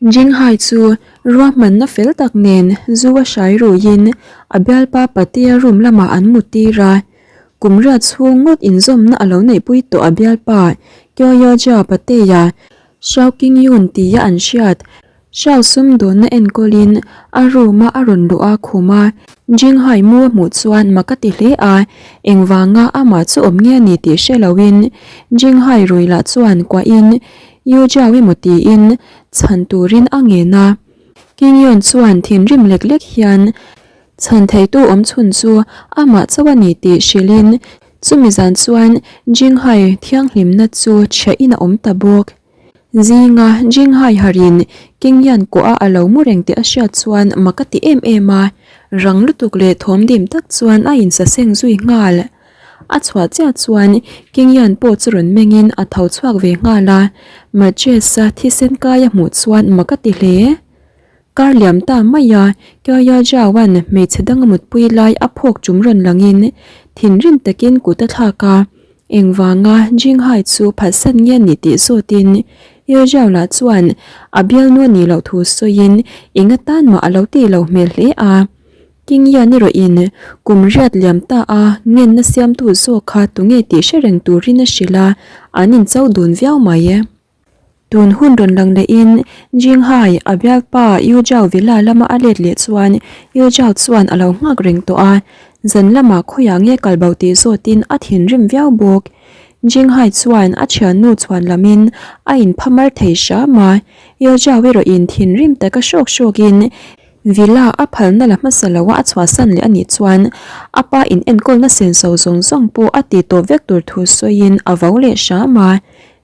Jinghai chu ruahmanna fel tak nen zu a hrai ruiin a bialpa Patea room lamah an mut tir a. Kum riat chhung ngawt inzawmna a lo neihpui tawh a bialpa Kyoyoja Patea, Xiao Qingyun tia an hriat Xiao sumdawnna enkawlin a room-a a rawn luh a khum a, Jinghai mu a hmuh chuan mak a ti hle a, engvanga amah chu awm nge a ni tih hre loin Jinghai rui lah chuan kuahin Yu Jiao emaw tiin chhan turin a ngen a. Qingyun chuan thinrim lek lek hian chhan theitu awm chhun chu amah chauh a ni tih hrilhin chumi zan chuan Jinghai thianghlimna chu chhiahin a awm ta bawk. Zinga Jinghai harin Kingyan kawh a a lo mu reng tih a hriat chuan mak a ti em em a, rang lutuk leh thawm dim tak chuan a insaseng zui nghal. A chhuah chiah chuan Kingyan pawh chu rawn mengin a tho chhuak ve nghal a, Mattress-a thisen kai a hmuh chuan mak a ti hle. Kar liam ta mai a, Kyoya Jiao-a'n hmeichhe dang a mutpui lai a phawk ṭum rawn langin thinrim takin kut a thlak a, Engvanga Jinghai chu phatsan nge ni tih zawtin Ye Zhao lah chuan a bialnu a nih loh thu sawiin eng atan mah a lo tih loh hmel hle a. King Yan erawhin kum riat liam ta a ngenna siamtu zawk kha tunge tih hre reng turin a hrilh a, an incho dun viau mai. Tun hun rawn lang lehin Jinghai a bialpa Yu Zhao villa lama a let leh chuan Yu Zhao chuan a lo nghak reng tawh a, zan lamah khawiah nge kal bo tih zawtin a thinrim viau bawk. Jinghai chuan a thiannu chhuan lamin a inphamar thei hram a, Yu Zhao erawhin thinrim taka hrawk hrawkin villa a phalna la hmasa loa a chhuahsan leh a nih chuan a pa inenkawlna senso zawng zawng pawh a ti tawp vek tur thu sawiin a vo leh hram a.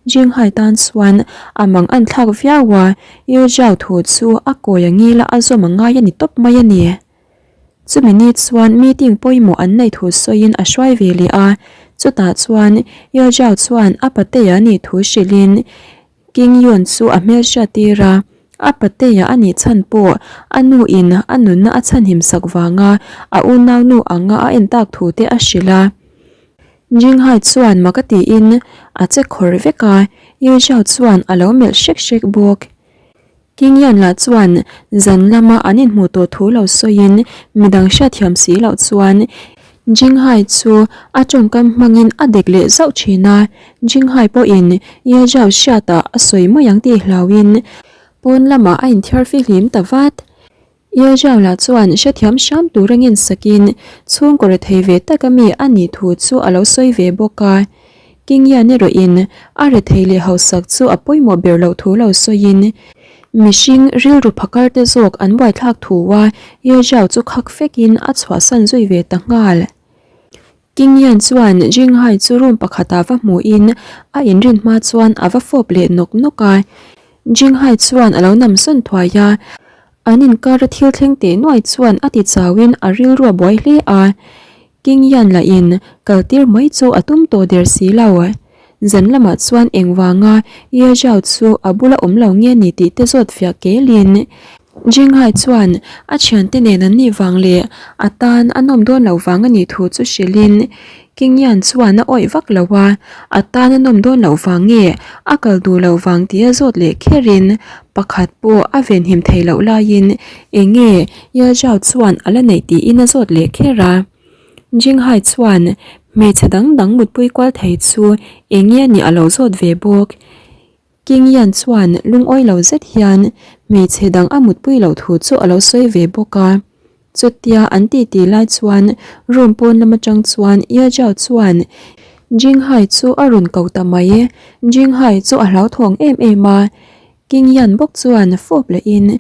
Jinghai tan chuan a mang an thlak viau a, Yu Jiao thu chu a kawi a ngil a, a zawm a ngai a ni tawp mai a ni. Chumi ni chuan meeting pawimawh an neih thu sawiin a hruai ve leh a, chutah chuan Yu Jiao chuan a patea nih thu hrilhin King Yun chu a hmelhriat tir a, a patea a nih chhan pawh a nu in a nunna a chhanhim sak vanga a unaunu anga a en tak thu te a hrilh a. Jinghai chuan mak a tiin a che khawr vek a, Yu Zhao chuan a lo melh hrek hrek bawk. King Yan lah chuan zan lama an inhmuh tawh thu lo sawiin midang hriatthiam si loh chuan Jinghai chu a tawngkam hmangin a dek leh zauh thin a, Jinghai pawhin Yu Zhao hriatah a sawi mai ang tih hlauhin pawn lamah a inthiar fihlim ta vat. Yezhao lah chuan hrethiam hram tur a ngensakin chhungkaw rethei ve taka mi a nih thu chu a lo sawi ve bawk a. King Yan erawhin a rethei leh hausak chu a pawimawh ber loh thu lo sawiin mihring rilru phakar te zawk an buaithlak thu a Yezhao chu khak fekin a chhuahsan zui ve ta nghal. King Yan chuan Jinghai chu room pakhatah va hmuhin a inrin hma chuan a va fawp leh nawk nawk a. Jinghai chuan a lo nam sawn thuai a, an inkara thil thleng teh nuai chuan a ti chauhin a rilru a buai hle a. King Yan lahin kal tir mai chu a tum tawh der si lo. Zan lamah chuan engvanga Ye Zhao chu a bula awm lo nge ni tih te zawt fiah kelin Jinghai chuan a thiante nen an nih vang leh a tan a nawm dawn loh vang a nih thu chu hrilhin King Yan chuan a awih vak lo a, a tan a nawm dawn loh vang nge a kal duh loh vang tih a zawt leh kherin pakhat pawh a venhim theih loh laiin eng nge Ye Zhao chuan a la neih tiin a zawt leh kher a. Jinghai chuan hmeichhe dang dang mutpui kual thei chu eng nge nih a lo zawt ve bawk. King Yan chuan lungawi lo zet hian hmeichhe dang a mutpui loh thu chu a lo sawi ve bawk a. Chutia an titi lai chuan room pawn lam atang chuan Ye Zhao chuan Jinghai chu a rawn ko ta mai. Jinghai chu a hlauthawng em em a, King Yan bawk chuan fawp lehin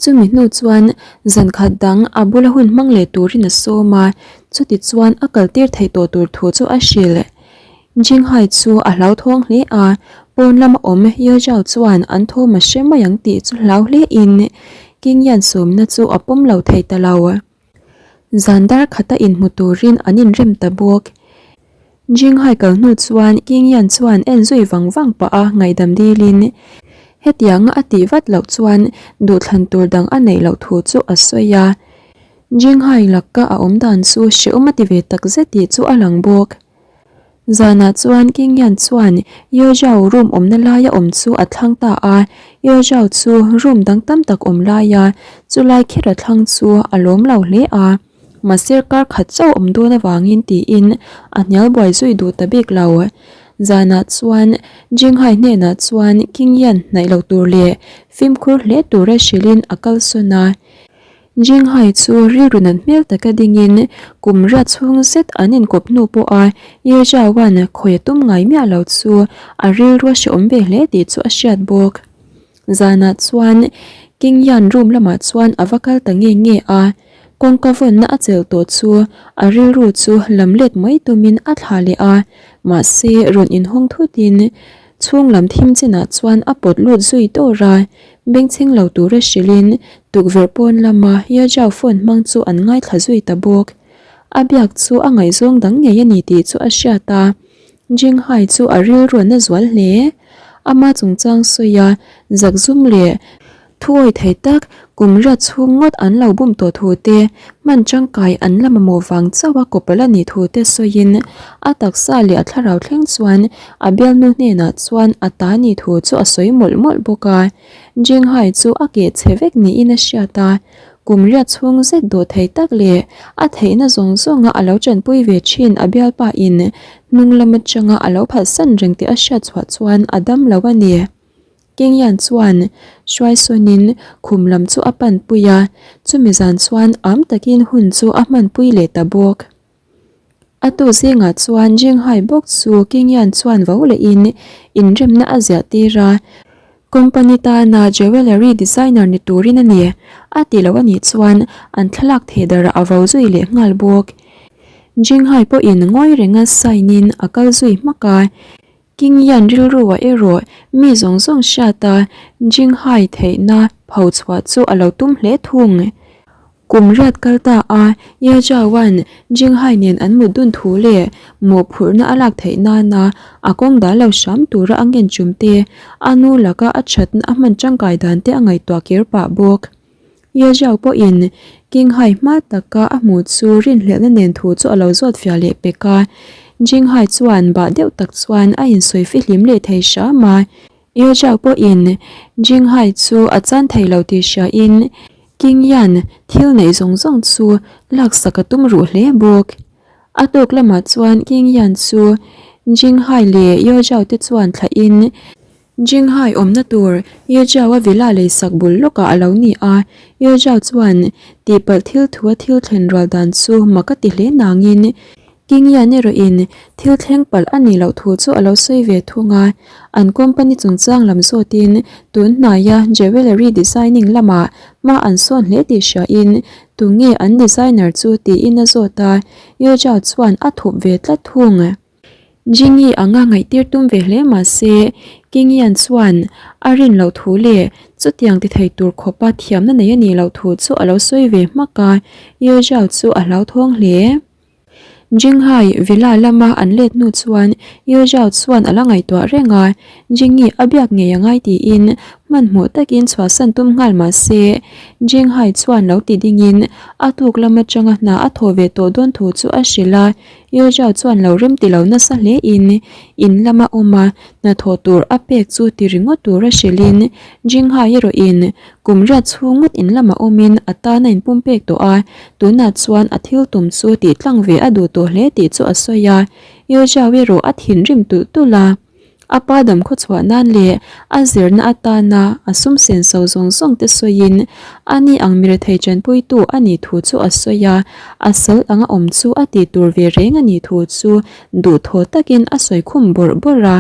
chumi hnu chuan zan khat dang a bula hun hmang leh turin a sawm a, chuti chuan a kaltir theih tawh tur thu chu a hrilh. Jinghai chu a hlauthawng hle a, pawn lama awm Ye Zhao chuan an thawm a hre mai ang tih chu hlau hle in King Yan sawmna chu a pawm lo thei ta lo. Zan dar khata inhmu turin an inrem ta bawk. Jinghai kal hnu chuan King Yan chuan en zui vang vang pah a ngaihdam dilin hetianga a tih vat loh chuan duhthlan tur dang a neih loh thu chu a sawi a. Jinghai laka a awm dan chu hrehawm a ti ve tak zet tih chu a lang bawk. Zanah chuan King Yan chuan Ye Zhao room awmna laia awm chu a thlang ta a, Ye Zhao chu room dang tam tak awm laia chulai kher a thlang chu a lawm lo hle a, mahse kar khat chauh awm dawn avangin tiin a hnial buai zui duh ta bik lo. Zanah chuan Jinghai hnenah chuan King Yan hnaih lo tur leh fimkhur hle tura hrilhin a kalsawn a. Jinghai chu rilru nat hmel taka dingin kum riat chhung zet an inkawp hnu pawha Ye Zhaoan khawi a tum ngai miah lo chu a rilru a hrehawm ve hle tih chu a hriat bawk. Zanah chuan King Yan room lamah chuan a va kal ta nge nge a, kawngka vawnna a chelh tawh chu a rilru chu lam let mai tumin a thlah leh a, mahse rawn inhawng thutin chhung lam thim chinah chuan a pawt lut zui dawr a. Bengchheng lo tura hrilhin tukverh pawn lama Yajao phone hmang chu an ngaithla zui ta bawk. A biak chu a ngaihzawng dang ngei a ni tih chu a hriat a, Jinghai chu a rilru a na zual hle. Ama chungchang sawia zakzum leh thuawi thei tak kum riat chhung ngawt an lo bum tawh thu te, hman tangkai an la mamawh vang chauh a kawp ala nih thu te sawiin a taksa leh a thlarau thleng chuan A bialnu hnenah chuan a ta ni thu chu a sawi mawlh mawlh bawk a, Jinghai chu a keh chhe vek niin a hriat a, kum riat chhung zet dawh thei tak leh a theihna zawng zawnga a lo tanpui ve thin a bialpa in hnung lam atanga a lo phalsan reng tih a hriat chhuah chuan a dam lo a ni. Kingyan chuan hruaisawnin khum lam chu a panpui a, chumi zan chuan am takin hun chu a hmanpui leh ta bawk. A tu zingah chuan Jinghai bawk chu Kingyan chuan vo lehin inremna a ziah tir a, company tana jewellery designer ni turin a ni a ti lo a nih chuan an thlalak thei darah a vo zui leh nghal bawk. Jinghai pawhin ngawi renga sign in a kal zui hmak a, Kingyan rilruah erawh mi zawng zawng hriata Jinghai theihna pho chhuah chu a lo tum hle thung. Kum riat kal ta a, Ye Zhaoan Jinghai nen an mut dun thu leh mawhphurhna a lak theih nana a kawng dal lo hram tura a ngen chum te, a nu laka a thatna a hman tangkai dan te a ngaihtuah kir pah bawk. Ye Zhao pawhin Kinghai hma taka a hmuh chu rinhlelhna nen thu chu a lo zawt fiah leh pek a, Jinghai chuan bah deuh tak chuan a insawi fihlim leh thei hram a. Ye Zhao pawhin Jinghai chu a chan thei lo tih hriain Qingyan thil neih zawng zawng chu laksak a tum ruh hle bawk. A tawk lamah chuan Qingyan chu Jinghai leh Ye Zhao te chuan thlahin Jinghai awmna tur Ye Zhao a villa leisak bul lawkah a lo ni a, Ye Zhao chuan tihpalh thil thua thil thlen rual dan chu mak a ti hle nangin Kingyan erawhin thil thleng palh a nih loh thu chu a lo sawi ve thung a, an company chungchang lam zawtin tun hnaia jewellery designing lamah hma an sawn hle tih hriain tunge an designer chu tiin a zawt a, Ye Zhao chuan a thup ve tlat thung. Jingyi anga ngaihtir tum ve hle mah se Kingyan chuan a rin loh thu leh chutiang ti thei tur khawpa thiamna nei a nih loh thu chu a lo sawi ve hmak a, Ye Zhao chu a hlauthawng hle. Jinghai Villa lama an let hnu chuan Ye Zhao chuan a la ngaihtuah reng a, Jingyi a biak ngei a ngai tiin hmanhmawh takin chhuahsan tum nghal mah se Jinghai chuan lo ti dingin a tuk lam atanga hna a thawh ve tawh dawn thu chu a hrilh a, Ye Zhao chuan lo rem ti lo nasa hle in in lama awm a hnathawh tur a pek chu ti ringawt tura hrilhin Jinghai erawhin Kum riat chhung ngawt in lamah awmin a tan a inpumpek tawh a, tunah chuan a thil tum chu tih tlang ve a duh tawh hle tih chu a sawi a, Yojao erawh a thinrim tulh tulh a. A pa dam khawchhuah nan leh a zirna atana a sum senso zawng zawng te sawiin a ni ang mirethei chanpuitu a nih thu chu a sawi a, a sal anga awm chu a tih tur ve reng a nih thu chu duhthawh takin a sawi khum bawrh bawrh a.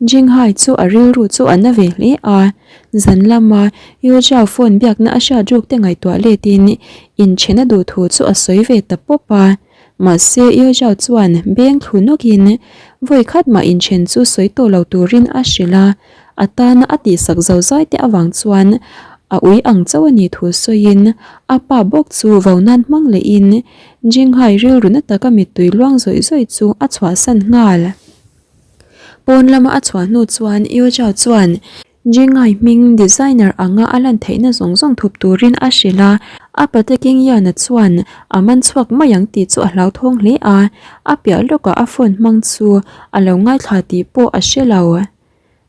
Jinghai chu a rilru chu a na ve hle a, zan lama Yu Zhao phone biakna a hriat ruk te ngaihtuah letin inchhen a duh thu chu a sawi ve ta pawp a. Mahse Yu Zhao chuan beng thlu nawkin vawi khat mah inchhen chu sawi tawh lo turin a hrilh a, a tana a tihsak zo zai te avang chuan a ui ang chauh a nih thu sawiin a pa bawk chu vo nan hmang lehin Jinghai rilru na taka mittui luang zawih zawih chu a chhuahsan nghal. Pawn lama a chhuah hnu chuan Yu Zhao chuan. Jingai hming designer anga a lan theihna zawng zawng thup turin a hrilh a, a pate Kingyana chuan a man chhuak mai ang tih chu a hlauthawng hle a, a piah lawkah a phone hmang chu a lo ngaithla tih pawh a hre lo.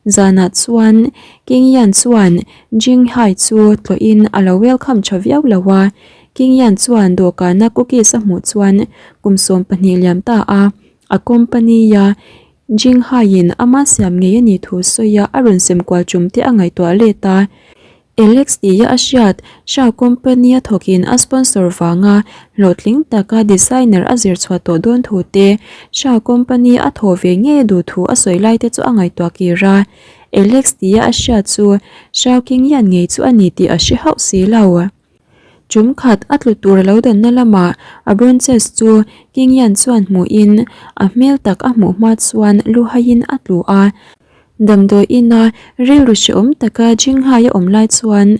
Zanah chuan Kingyan chuan Jinghai chu tlawhin a lo welcome tha viau lo a, Kingyan chuan dawhkana cookies a hmuh chuan kum 12 liam ta a, a company-a Jinghai-in ama siam ngei a nih thu sawi a, a rawn sem kual tum te a ngaihtuah let a. Alex tia a hriat, Shah company a thawkin a sponsor vanga hlawhtling taka designer a zir chhuah tawh dawn thu te, Shah company a thawh ve ngei a duh thu a sawi lai te chu a ngaihtuah kir a. Alex tia a hriat chu Shah Qingyan ngei chu a ni tih a hre hauh si lo. Tum khat a tlu tur a lo danna lamah a bronches chu King Yan chuan hmuhin a hmel tak a hmuh hma chuan lu haiin a tlu a. Damdawi ina rilru hrehawm taka Jinghai a awm lai chuan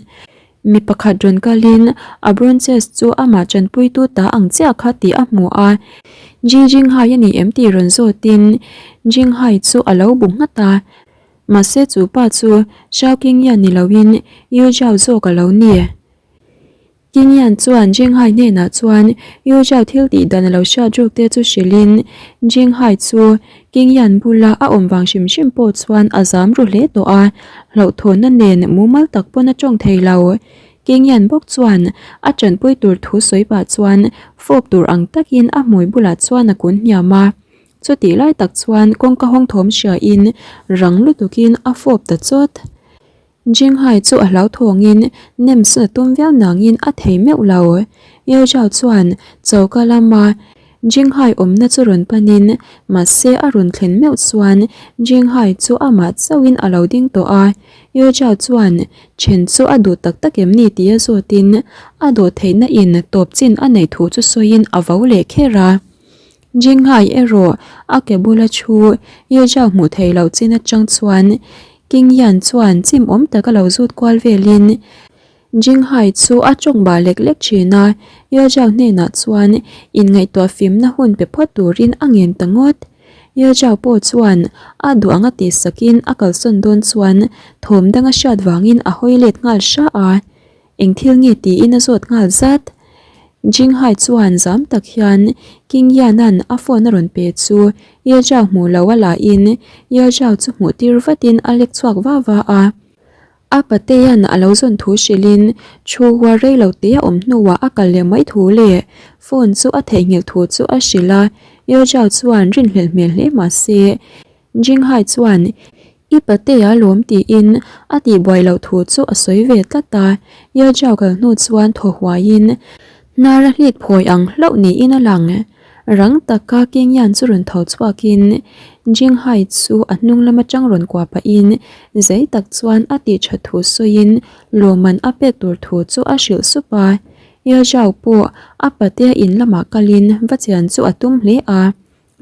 mi pakhat rawn kalin a bronches chu amah tanpuitu ta ang chiah kha tih a hmu a. Ji Jinghai a ni em tih rawn zawtin Jinghai chu a lo bu nghat a. Mahse chu pa chu Xiao Qingyan ni loin Yu Zhao zawk a lo ni. Qingyan chuan Jinghai hnenah chuan Yu Zhao thil tih dan a lo hriat ruk te chu hrilhin Jinghai chu Qingyan bula a awm vang hrim hrim pawh chuan a zam ru hle tawh a, hlauhthawnna nen mumal tak pawn a tawng thei lo. Qingyan bawk chuan a tanpui tur thu sawi pah chuan fawp tur ang takin a hmui bulah chuan a kun hniam a. Chutih lai tak chuan kawngka hawng thawm hriain rang lutukin a fawp ta chawt. Jinghai chu a hlauthawngin nem sawn a tum viau nangin a thei meuh lo. Yeo Zhao chuan choka lama Jinghai awmna chu rawn panin mahse a rawn thlen meuh chuan Jinghai chu amah chauhin a lo ding tawh a. Yeo Zhao chuan then chu a duh tak tak em ni tia zawtin a dawh theihna in tawp chin a neih thu chu sawiin a vo leh kher a. Jinghai erawh a ke bula thu Ye Zhao hmuh theih loh chin atang chuan King Yan chuan chim awm taka lo zut kual velin Jinghai chu a tawng bah lek lek thin a, Ye Zhao hnenah chuan inngaihtuah fimna hun pe phawt turin a ngen ta ngawt. Ye Zhao pawh chuan a duh anga tihsakin a kalsawn dawn chuan thawm danga hriat vangin a hawi let nghal hra a. Eng thil nge tiin a zawt nghal zat. Jinghai chuan zam tak hian King Yan-a'n a phone a rawn pe chu Ye Zhao hmuh lo a lahin Ye Zhao chu hmuh tir vatin a lek chhuak va va a. A patea'n a lo zawn thu hrilhin thu huar rei lo te a awm hnuah a kal leh mai thu leh phone chu a theihnghilh thu chu a hrilh a. Ye Zhao chuan rinhlelh hmel hle mah se Jinghai chuan I patea lawm tiin a tihbuai loh thu chu a sawi ve tlat a, Ye Zhao kal hnu chuan thaw huaiin hnar a hlit phawi ang hlauh niin a lang. Rang taka King Yan chu rawn tho chhuakin Jinghai chu a hnung lam atang rawn kuah pahin zei tak chuan a tih that thu sawiin lawmman a pek tur thu chu a hrilh sup a. Ye Zhao pawh a patea in lamah kalin va chian chu a tum hle a.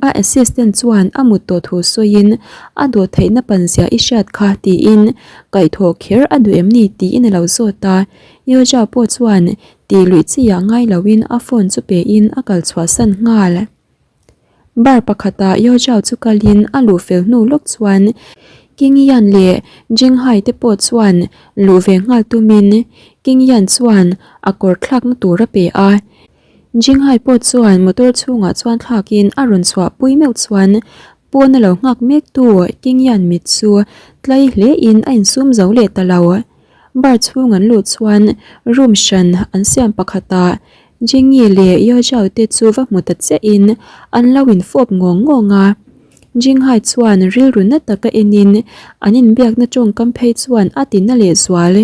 A assistant chuan a mut tawh thu sawiin a dawh theihna pan zia i hriat kha tiin kaihthawh kher a duh em ni tiin a lo zawt a. Yoja pawh chuan tih luih chi ah ngai loin a phone chu pein a kal chhuahsan nghal. Bar pakhatah Yoja chu kalin a luh fel hnu lawk chuan King Yan leh Jing Hai te pawh chuan luh ve nghal tumin King Yan chuan a kawr thlakna tur a pe a. Jinghai pawh chuan motor chhungah chuan thlakin a rawn chhuah pui meuh chuan pawn a lo nghak mek tu Kingyan mit chu tlai hle in a insum zo leh ta lo. Bar chhung an luh chuan room hran an siam pakhatah Jingi leh Yozhao te chu va hmu ta chiah in an lo infawp ngawng ngawng a. Jinghai chuan rilru na taka enin an inbiakna tawngkam phei chuan a ti na lehzual.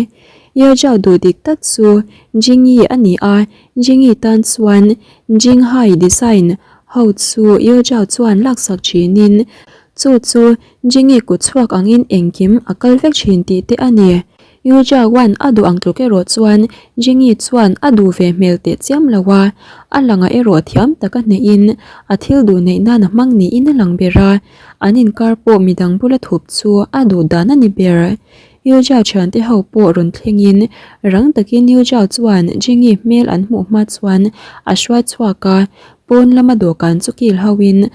Yozhao duh dik tak chu Jingi a ni a, Jingi tan chuan Jinghai design ho chu Yozhao chuan laksak thinin chu chu Jingi kut chhuak angin engkim a kal vek thin tih te a ni. Yozhaoan a duh ang tluk erawh chuan Jingi chuan a duh ve hmel teh chiam lo a, a langah erawh thiam taka hnehin a thil duh neih nan a hmang niin a lang ber a, an inkar pawh midang bula thup chu a duh dan a ni ber. Yuzhao thiante ho pawh rawn thlengin rang takin Yuzhao chuan Jingi hmel an hmuh hma chuan a hruai chhuak a, pawn lama dawhkan chu kil hoin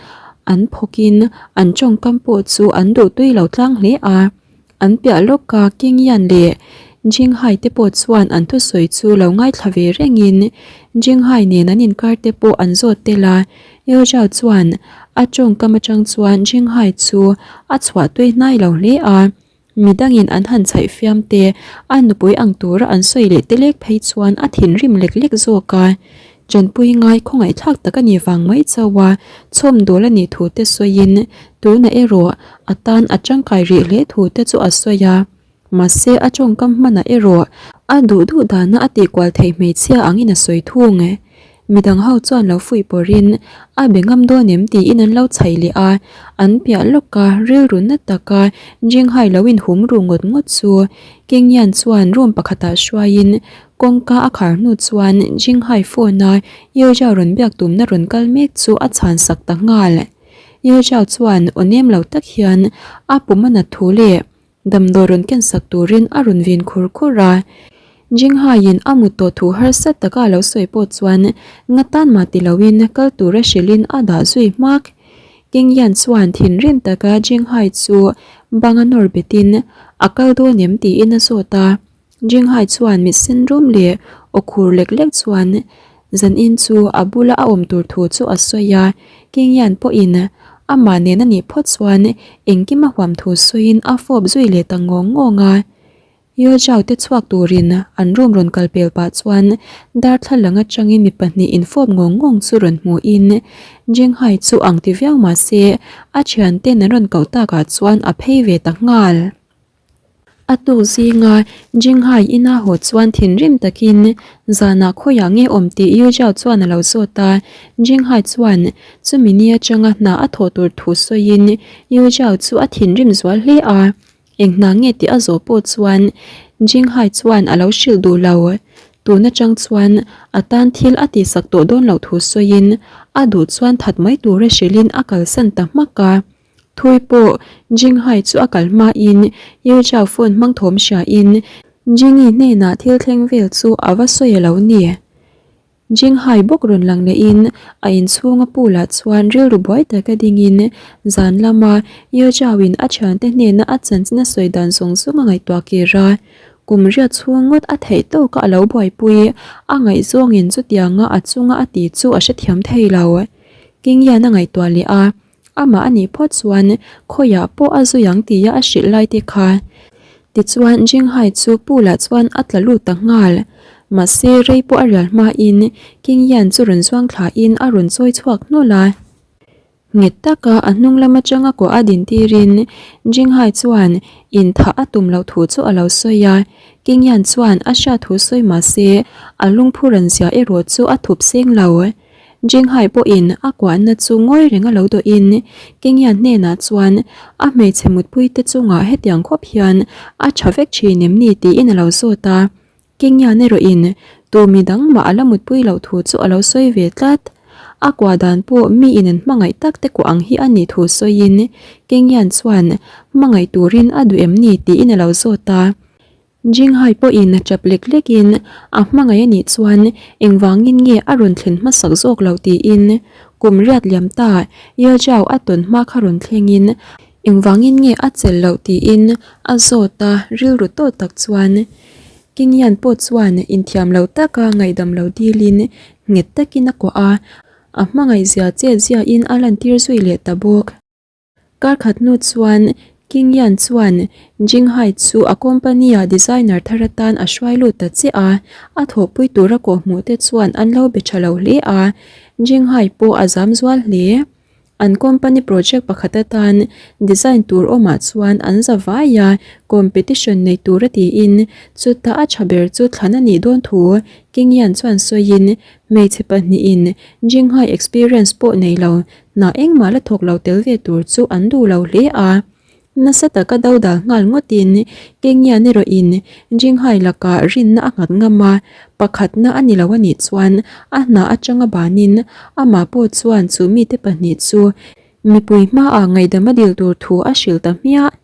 an phawkin an tawngkam pawh chu an duh tui lo tlang hle a. An piah lawka King Yan leh Jing Hai te pawh chuan an thusawi chu lo ngaithla ve rengin Jing Hai nen an inkar te pawh an zawt tel a, Yeo Zhao chuan a tawngkam atang chuan Jing Hai chu a chhuah tui hnai lo hle a. Midangin an han chhaih fiam te, a nupui ang tura an sawi leh te lek phei chuan a thinrim lek lek zawk a. Tanpui ngai khawngaihthlak tak a nih vang mai chauh a, chhawm dawl a nih thu te sawiin tunah erawh a tan a tangkai rih hle thu te chu a sawi a. Mahse a tawngkam hmanah erawh a duh duh dana a tihkual theih hmeichhia angin a sawi thung. Midang ho chuan lo fuih pawrhin a be ngam dawn em tiin an lo chhaih leh a, an piah lawk a, rilru na taka Jinghai lo inhum ru ngawt ngawt chu Kingyan chuan room pakhatah hruaiin kawngka a khar hnu chuan Jinghai phone a Yeo rawn biak tumna rawn kal mek chu a chhan sak ta nghal. Yeo chuan aw nem lo tak hian a pum a nat thu leh Damdawi rawn ken sak turin a rawn vin khur khur a. Jinghaiin a mut tawh thu harsa taka a lo sawi pawh chuan ngatan mah ti loin kal tura hrilhin a dah zui hmak. Kingyan chuan thinrim taka Jinghai chu banga nawr betin a kal dawn em tiin a zawt a. Jinghai chuan mit sen rum leh aw khur lek lek chuan Zanin chu a bula a awm tur thu chu a sawi a, Kingyan pawhin amah nen a nih phawt chuan engkim a huam thu sawiin a fawp zui leh ta ngawng ngawng a. Yeo te chhuak turin an room rawn kal pel pah chuan darthlalang atangin mi pahnih infawp ngawng ngawng chu rawn hmuhin Jinghai chu ang ti viau mah se a thianten an rawn koh takah chuan a phei ve ta nghal. A tuk zinga Jinghai ina haw chuan thinrim takin zanah khawiah nge awm tih Yu Jiao chuan a lo zawt a. Jinghai chuan chumi ni atanga hna a thawh tur thu sawiin Yu Jiao chu a thinrim zual hle a. Eng hna nge tih a zawh pawh chuan Jinghai chuan a lo hrilh duh lo. Tun atang chuan a tan thil a tihsak tawh dawn loh thu sawiin a duh chuan that mai tura hrilhin a kalsan ta hmak a. Thui pawh Jinghai chu a kal hmain Yu Chao phone hmang thawm hriain Jingyi hnenah thil thleng vel chu a va sawi a lo ni. Jinghai bawk rawn lang lehin a inchhunga pool ah chuan rilru buai taka dingin zan lama Yu Chao in a thiante hnena a chanchin a sawi dan zawng zawng a ngaihtuah kir a. Kum riat chhung ngawt a theih tawka a lo buaipui a ngaihzawngin chutianga a chunga a ti chu a hrethiam thei lo. Kingyan a ngaihtuah leh a. Amah a nih phawt chuan khawiah pawh a zui ang tia a hrilh lai te kha. Tichuan Jinghai chu pool ah chuan a tla lut ta nghal. Mahse rei pawh a rial hmain King Yan chu rawn zuang thlain a rawn chawi chhuak hnawlh a. Nghet taka a hnung lam atanga kuah a din tirin Jinghai chuan inthah a tum loh thu chu a lo sawi a. King Yan chuan a hriat thu sawi mahse a lungphu ran zia erawh chu a thup seng lo. Jinghai pawhin a kuahna chu ngawi reng a lo dawhin Kingyan hnenah chuan a hmeichhe mutpuite chungah hetiang khawp hian a tha vek thin em ni tiin a lo zawt a. Kingyan erawhin tu mi dang mah a la mutpui loh thu chu a lo sawi ve tlat. A kuah dan pawh mi in an hmangaih tak te kuah ang hi a nih thu sawiin Kingyan chuan hmangaih turin a duh em ni tiin a lo zawt a. Jinghai pawhin tap lek lekin a hmangaih a nih chuan engvangin nge a rawn thlen hmasak zawk lo tiin kum riat liam ta Yeo a tawn hma kha rawn thlengin engvangin nge a chelh loh tiin a zawt a, rilru tawh tak chuan Kingyan pawh chuan inthiam lo taka ngaihdam lo dilin nghet takin a kuah a, a hmangaihzia chetziain a lantir zui leh ta bawk. Kar khat hnu chuan King Yan chuan Jinghai chu a company-a designer thar atan a hruai lut ta chiah a, a thawhpui tura kawhhmuh te chuan an lo be tha lo hle a, Jinghai pawh a zam zual hle. An company project pakhat atan design tur awmah chuan an za vai a, competition nei tura tiin chuta a tha ber chu thlan a nih dawn thu King Yan chuan sawiin hmeichhe pahnihin Jinghai experience pawh nei lo Hna engmah la thawk lo tel ve tur chu an duh lo hle a. Nasa taka dodal nghal ngawtin Kengyan erawhin Jinghai lakah rinna a nghat ngam a, pakhatna a ni lo a nih chuan a hna atanga banin amah pawh chuan chu mite pahnih chu mipui hmaah ngaihdam a dil tur thu a hrilh ta hmiah.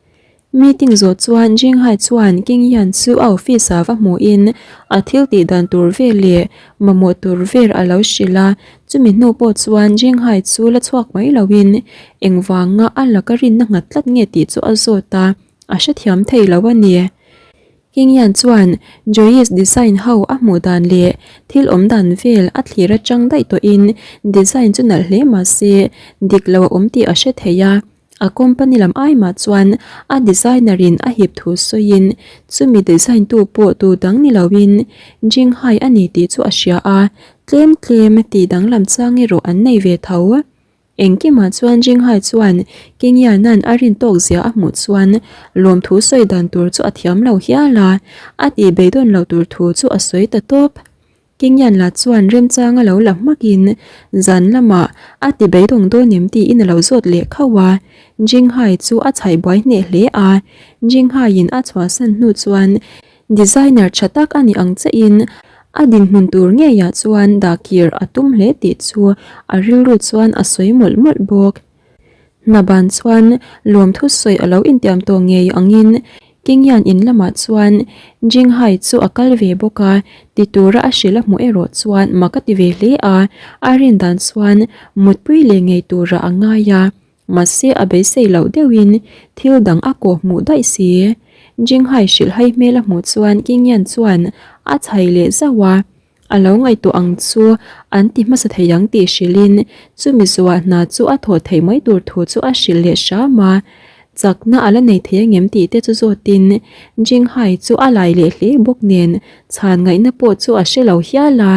Meeting zawh chuan Jinghai chuan King Yan chu a office ah va hmuhin a thil tih dan tur vel leh mamawh tur vel a lo hrilh a, chumi hnu pawh chuan Jinghai chu la chhuak mai loin engvanga a laka rinna nghat tlat nge tih chu a zawt a. a hrethiam thei lo a ni. Kingian chuan Joyce design ho a hmuh dan leh thil awm dan vel a thlir atang daih tawhin design chu nalh hle mah se dik lo a awm tih a hre thei a. A company lam ai mah chuan a designer in a hip thu sawiin chumi design tu pawh tu dang ni loin Jinghai a ni tih chu a hria a, tlem tlem tih danglam chang erawh an nei ve tho. Engkimah chuan Jinghai chuan Kingyana'n a rin tawk zia a hmuh chuan lawmthu sawi dan tur chu a thiam lo hial a, a tih beidawn loh tur thu chu a sawi ta tawp. Kingyan lah chuan remchang a lo la hmakin zan lamah a ti beidawng dawn em tiin a lo zawt leh khauh a, Jinghai chu a chhaih buai hneh hle a, Jinghaiin a chhuahsan hnu chuan designer tha tak a ni ang chiahin a dinhmun tur ngeiah chuan dah kir a tum hle tih chu a rilru chuan a sawi mawlh mawlh bawk. Hna ban chuan lawmthu sawi a lo intiam tawh ngei angin Kingyan in lamah chuan Jinghai chu a kal ve bawk a, ti tura a hrilh a hmuh erawh chuan mak a ti ve hle a, a rin dan chuan mutpui leh ngei tura a ngai a, mahse a beisei loh deuhin thil dang a kawh hmuh daih si. Jinghai hrilhhai hmel a hmuh chuan Kingyan chuan a chhai leh zauh a. A lo ngaihtuah ang chu an ti hmasa thei ang tih hrilhin chumi zuah hna chu a thawh theih mai tur thu chu a hrilh leh hram a. Chakna a la nei thei angem tih te chu zawtin Jinghai chu a lai leh hle bawk nen chhan ngaihna pawh chu a hre lo hial a.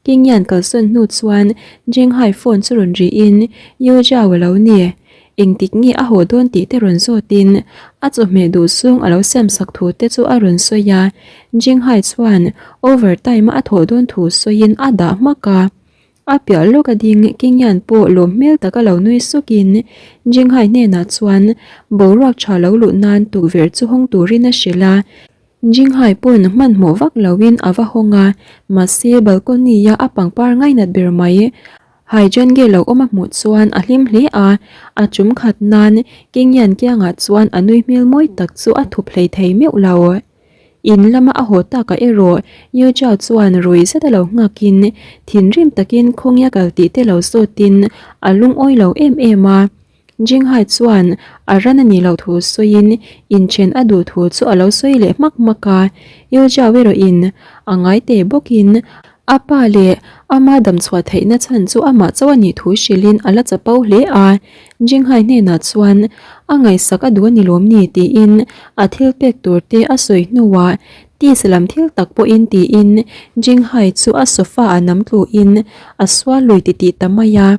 Kingyan kalsawn hnu chuan Jinghai phone chu rawn rihin Yu Zhao a lo ni. Engtik nge a haw dawn tih te rawn zawtin a chawhmeh duh sung a lo siamsak thu te chu a rawn sawi a, Jinghai chuan over time a thawh dawn thu sawiin a dah hmak a. A piah lawk a ding Kingyan pawh lawm hmel taka lo nui sukin Jinghai hnenah chuan boruak tha lo luh nan tukverh chu hawng turin a hrilh a. Jinghai pawn hmanhmawh vak loin a va hawng a, mahse balcony-a a pangpar ngainat ber mai. Haijenge lo awm a hmuh chuan a hlim hle a, a chum khat nan Kingyan kiangah chuan a nui hmel mawi tak chu a thup hlei thei meuh lo. In lama a haw takah erawh Yu Zhao chuan rui zet a lo nghakin thinrim takin khawngia kal tih te lo zawtin a lungawi lo em em a. Jinghai chuan a ran a nih loh thu sawiin inchen a duh thu chu a lo sawi leh hmak hmak a. Yu Zhao erawhin a ngai teh bawkin a pa leh ama damchhuah theihna chhan chu amah chauh a nih thu hrilhin a la chapo hle a. Jinghai hnenah chuan a ngaihsak a duh a ni lawm ni tiin a thil pek tur te a sawi hnuah tisa lam thil tak pawhin tiin Jinghai chu a sofa ah nam tluin a sual lui titih ta mai a.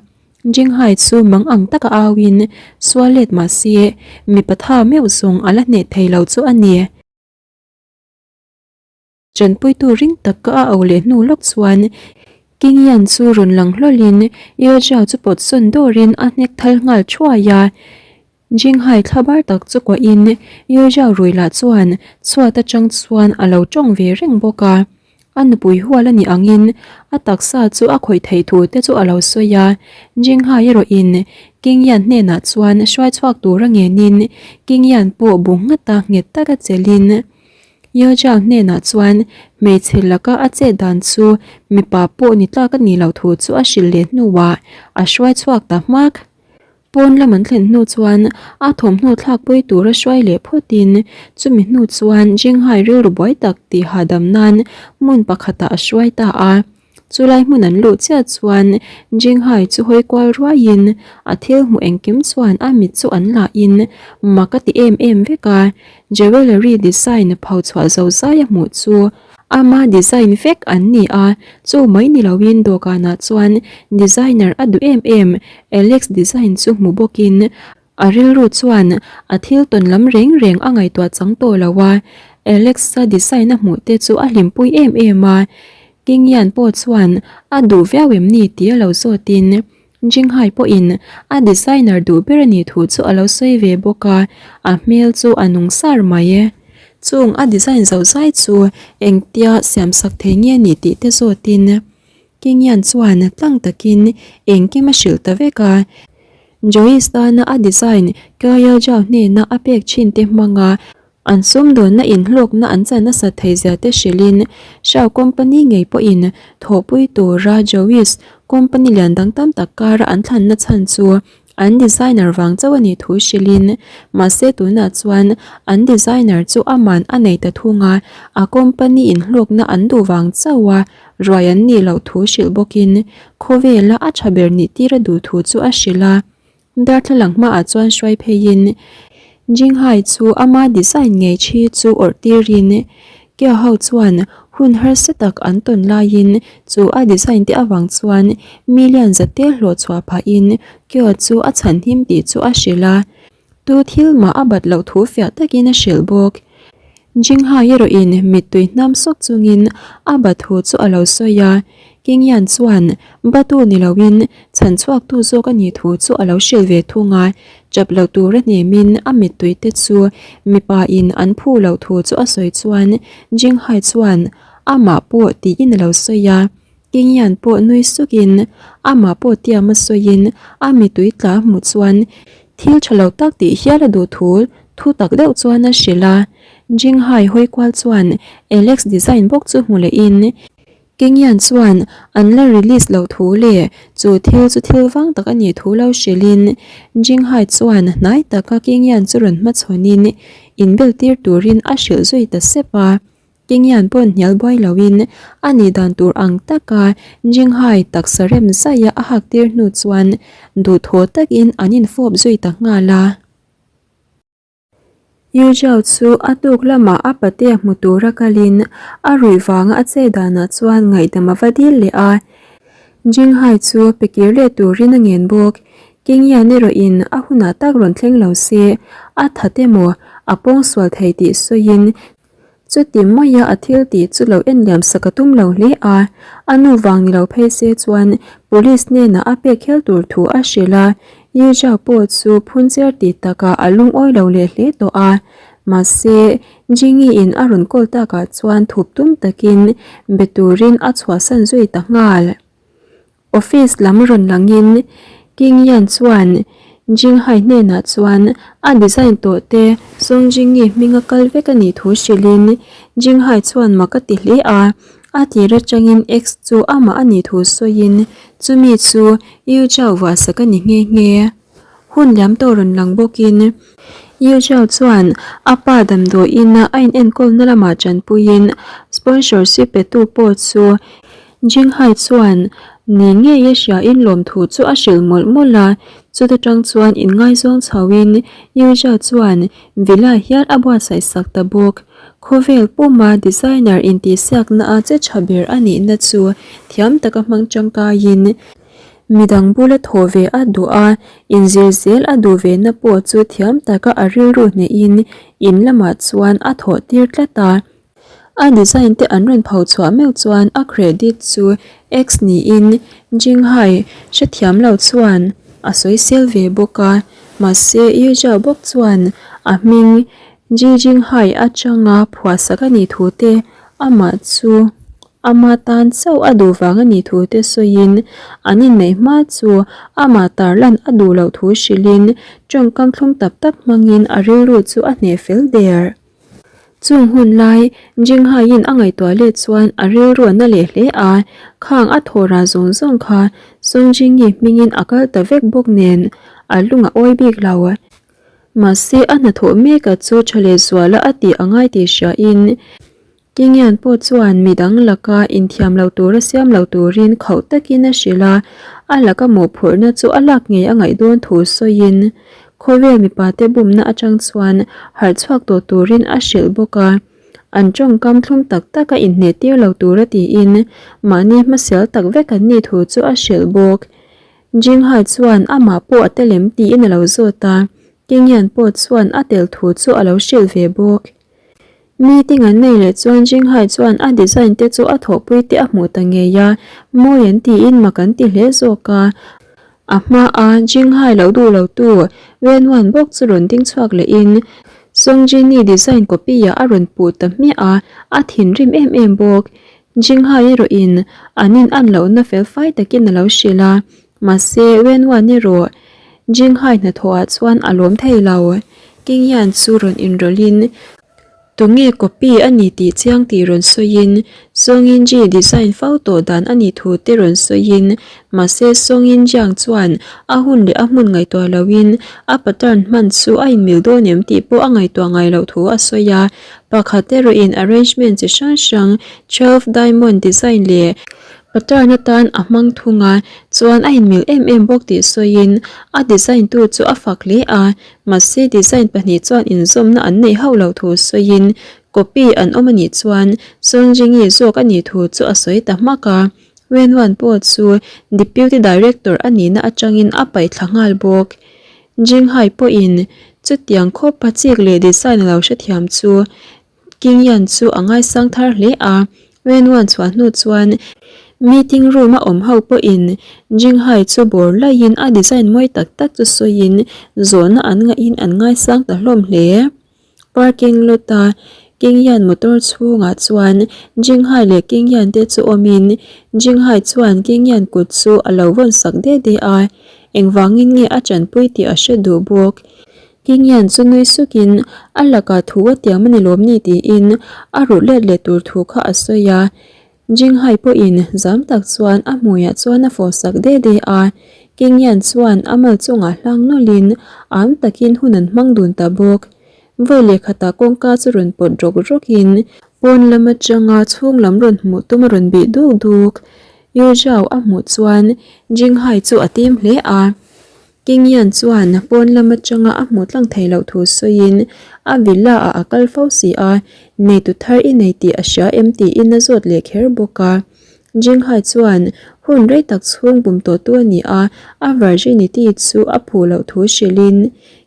Jinghai chu mang ang taka auin sual let mah se mipa tha meuh zawng a la hneh thei lo chu a ni. Chanpuitu ring taka a au leh hnu lawk chuan Kingyan chu rawn lang hlawlin Yeo Zhao chu pawt sawn dawrin a hnek thal nghal thuai a. Jinghai thlabar tak chu kuahin Yeo Zhao rui lah chuan chhuat atang chuan a lo tawng ve reng bawk a. A nupui hual a nih angin a taksa chu a khawih theih thu te chu a lo sawi a, Jinghai erawhin Kingyan hnenah chuan hruai chhuak tura ngenin Kingyan pawh bu nghata nghet taka chelhin Yeo-Zhao hnenah chuan hmeichhe laka a chet dan chu mipa pawh ni tlak a nih loh thu chu a hrilh leh hnuah a hruai chhuak ta hmak. Pawn lam an thlen hnu chuan a thawmhnaw thlakpui tura hruai leh phawtin chumi hnu chuan Jinghai rilru buai tak tih hahdam nan hmun pakhatah a hruai ta a. Chulai hmun an luh chiah chuan Jinghai chu hawi kual ruaiin a thil hmuh engkim chuan a mit chu an lahin mak a ti em em vek a. Jewellery design pho chhuah zo zai a hmuh chu Ama design vek an ni a, chu mai ni loin dawhkanah chuan designer a duh em em Alex design chu hmu bawkin a rilru chuan a thil tawn lam reng reng a ngaihtuah chang tawh lo a, Alex-a design a hmuh te chu a hlimpui em em a, Kingyan pawh chuan a duh viau em ni tih a lo zawtin Jinghai pawhin a designer duh ber a nih thu chu a lo sawi ve bawk a, a hmel chu a nung sar mai e. Chung a design zo zai chu engtia siamsak thei nge ni tih te zawtin Kingyan chuan tlang takin engkim a hrilh ta vek a. Joyce tana a design Kyle Zhao hnena a pek thin te hmanga An sumdawnna inhlawkna an chan nasat theihzia te hrilhin Shao company ngei pawhin thawhpui tura Joyce company lian dang tam tak kara an thlanna chhan chu An designer vang chauh a nih thu hrilhin, mahse tunah chuan an designer chu aman a nei ta thung a, a company in hlawkna an duh vang chauh a ruai an nih loh thu hrilh bawkin khawvela a tha ber nih tir a duh thu chu a hrilh a. Darthlalang hmaah chuan hruai pheiin Jinghai chu ama design ngei thi chu awrh tirin Kia ho chuan hun harsa tak an tawn laiin chu a design te avang chuan million zate hlawh chhuah phahin Kia chu a chhan him tih chu a hrilh a, tu thil mah a bat loh thu fiah takin a hrilh bawk. Jinghai erawhin mittui hnam sawk chungin a bat thu chu a lo sawi a, Kingyan chuan batu ni loin chhan chhuaktu zawk a nih thu chu a lo hrilh ve thung a, chap lo tura hnemin a mittui te chu mipa in an phu loh thu chu a sawi chuan Jinghai chuan amah pawh tiin a lo sawi a, Kingyan pawh nui sukin amah pawh tiam a sawiin a mittui tla hmuh chuan thil tha lo tak tih hial a duh thu thu tak deuh chuan a hrilh a, Jinghai hawi kual chuan Alex design bawk chu hmu lehin Kenyan chuan an la release loh thu leh chu thil chu thil vang tak a nih thu lo hrilhin Jinghai chuan hnai taka Kenyan chu rawn hmachhawnin inbel tir turin a hrilh zui ta sep a. Kenyan pawn hnial buai loin a nih dan tur ang taka Jinghai taksa rem zaia a hak tir hnu chuan duhthawh takin an infawp zui ta nghal a. Yu Jiao chu a tuk lamah a patea hmu tura kalin a ruih vanga a che danah chuan ngaihdam a va dil leh a. Jinghai chu pe kir leh turin a ngen bawk. Kingyan erawhin a hunah tak rawn thleng lo se, a that emaw a pawngsual thei tih sawiin Chuti maia a thil tih chu lo en liam sak a tum lo hle a, a nu vang ni lo phei se chuan police hnenah a pek hial tur thu a hrilh a, Yu Zhao pawh chu phunchiar tih takah a lungawi lo leh hle tawh a, mahse Jingyi in a rawn call takah chuan thup tum takin be turin a chhuahsan zui ta nghal. Office lam rawn langin King Yan chuan Jinghai hnenah chuan a design tawh te Song Jingyi hminga kal vek a nih thu hrilhin Jinghai chuan mak a ti hle a, a tir atangin X chu amah a nih thu sawiin chumi chu Yu Zhao vuahsak a ni nghe nghe. Hun liam tawh rawn lang bawkin Yu Zhao chuan a pa damdawiin a inenkawlna lamah tanpuiin sponsorship petu pawh chu Jinghai chuan ni ngei a hriain lawmthu chu a hrilh mawlh mawlh a, chuta tang chuan inngaizawng chhoin Yuja chuan villa hial a buatsaih sak ta bawk. Khawvel puma designer intihsiakna a che tha ber a nihna chu thiam taka hmang tangkaiin midang bula thawh ve a duh a, inzir zel a duh ve na pawh chu thiam taka a rilru hnehin in lamah chuan a thawh tir tlat a. A design te an rawn pho chhuah meuh chuan a credit chu X niin Jinghai hrethiam lo chuan a sawisel ve bawk a, mahse Yu Zhao bawk chuan a hming Ji Jinghai atanga phuahsak a nih thu te amah chu ama tan chauh a duh vang a nih thu te sawiin an inneih hma chu amah tarlan a duh loh thu hrilhin tawngkam thlum tak tak hmangin a rilru chu a hneh fel der. Chung hun lai, Jinghaiin a ngaihtuah let chuan a rilru a na leh hle a, khang a thawh rah zawng zawng kha Song Jingyi hmingin a kal ta vek bawk nen a lung a awi bik lo. Mahse a hnathawh mek a chu tha leh zuala a tih a ngai tih hriain Kingian pawh chuan midang laka inthiam lo tura siam lo turin khauh takin a hrilh a, a laka mawhphurhna chu a lak ngei a ngaih dawn thu sawiin Khawvel mipate bumna atang chuan harh chhuak tawh turin a hrilh bawk a, an tawngkam thlum tak tak a inhneh tir lo tura tiin mahni hmasial tak vek an nih thu chu a hrilh bawk. Jinghai chuan amah pawh a tel em tiin a lo zawt a, Kingyan pawh chuan a tel thu chu a lo hrilh ve bawk. Meeting an nei leh chuan Jinghai chuan a design te chu a thawhpui te a hmuh ta ngei a, mawi an tiin mak an ti hle zawk a. A hma a Jinghai lo duh lo tu Wenwan bawk chu rawn ding chhuak leh in Song Jini design copy ah a rawn puh ta hmiah a, a thinrim em em bawk. Jinghai erawh in an in an lohna fel fai takin a lo hrilh a, mahse Wenwan erawh Jinghai hnathawh ah chuan a lawm thei lo. King Yan chu rawn inrawlh in. Tunge copy a ni tih chiang tih rawn sawiin Song Yinji design fo tawh dan a nih thu te rawn sawiin mahse Song Yinjiang chuan a hun leh a hmun ngaihtuah loin a pattern hman chu a inmil dawn em tih pawh a ngaihtuah ngai loh thu a sawi a. Pakhat erawhin arrangement chi hrang hrang 12 diamond design leh pattern atan a hmang thung a, chuan a inmil em em bawk tih sawiin a design tu chu a fak hle a. Mahse design pahnih chuan inzawmna an neih hauh loh thu sawiin copy an awm a nih chuan Songjingi zawk a nih thu chu a sawi ta hmak a. Wenwan pawh chu Deputy Director a nihna atangin a paih thla nghal bawk. Jinghai pawhin chutiang khawpa chik leh design a lo hrethiam chu Kingyan chu a ngaisang thar hle a, Wenwan chhuah hnu chuan meeting room a awm ho pawhin Jinghai chu bawr laiin a design mawi tak tak chu sawiin zawhna an ngahin an ngaisang ta hlawm hle. Parking lot a Kingyan motor chhungah chuan Jinghai leh Kingyan te chu awmin Jinghai chuan Kingyan kut chu a lo vawn sak de de a, engvangin nge a tanpui tih a hre duh bawk. Kingyan chu nui sukin a lakah thu a tiam a ni lawm ni tiin a ruh let leh tur thu kha a sawi a. Jinghai pawhin zam tak chuan a hmuiah chuan a fawh sak de de a. Kingyan chuan a mal chungah hlang nawlhin am takin hun an hmang dun ta bawk. Vawi leh khatah kawngka chu rawn pawt rawk rawkin pawn lam atanga chhung lam rawn hmuh tum a rawn bih duk duk. Yu Zhao a hmuh chuan Jinghai chu a tim hle a. Kingyan chuan pawn lam atanga a hmuh tlang thei loh thu sawiin a villa ah a kal fo si a, neitu thar i nei tih a hria em tiin a zawt leh kher bawk a. Jinghai chuan hun rei tak chhung bum tawhtu a ni a, a virginity chu a phuh loh thu hrilhin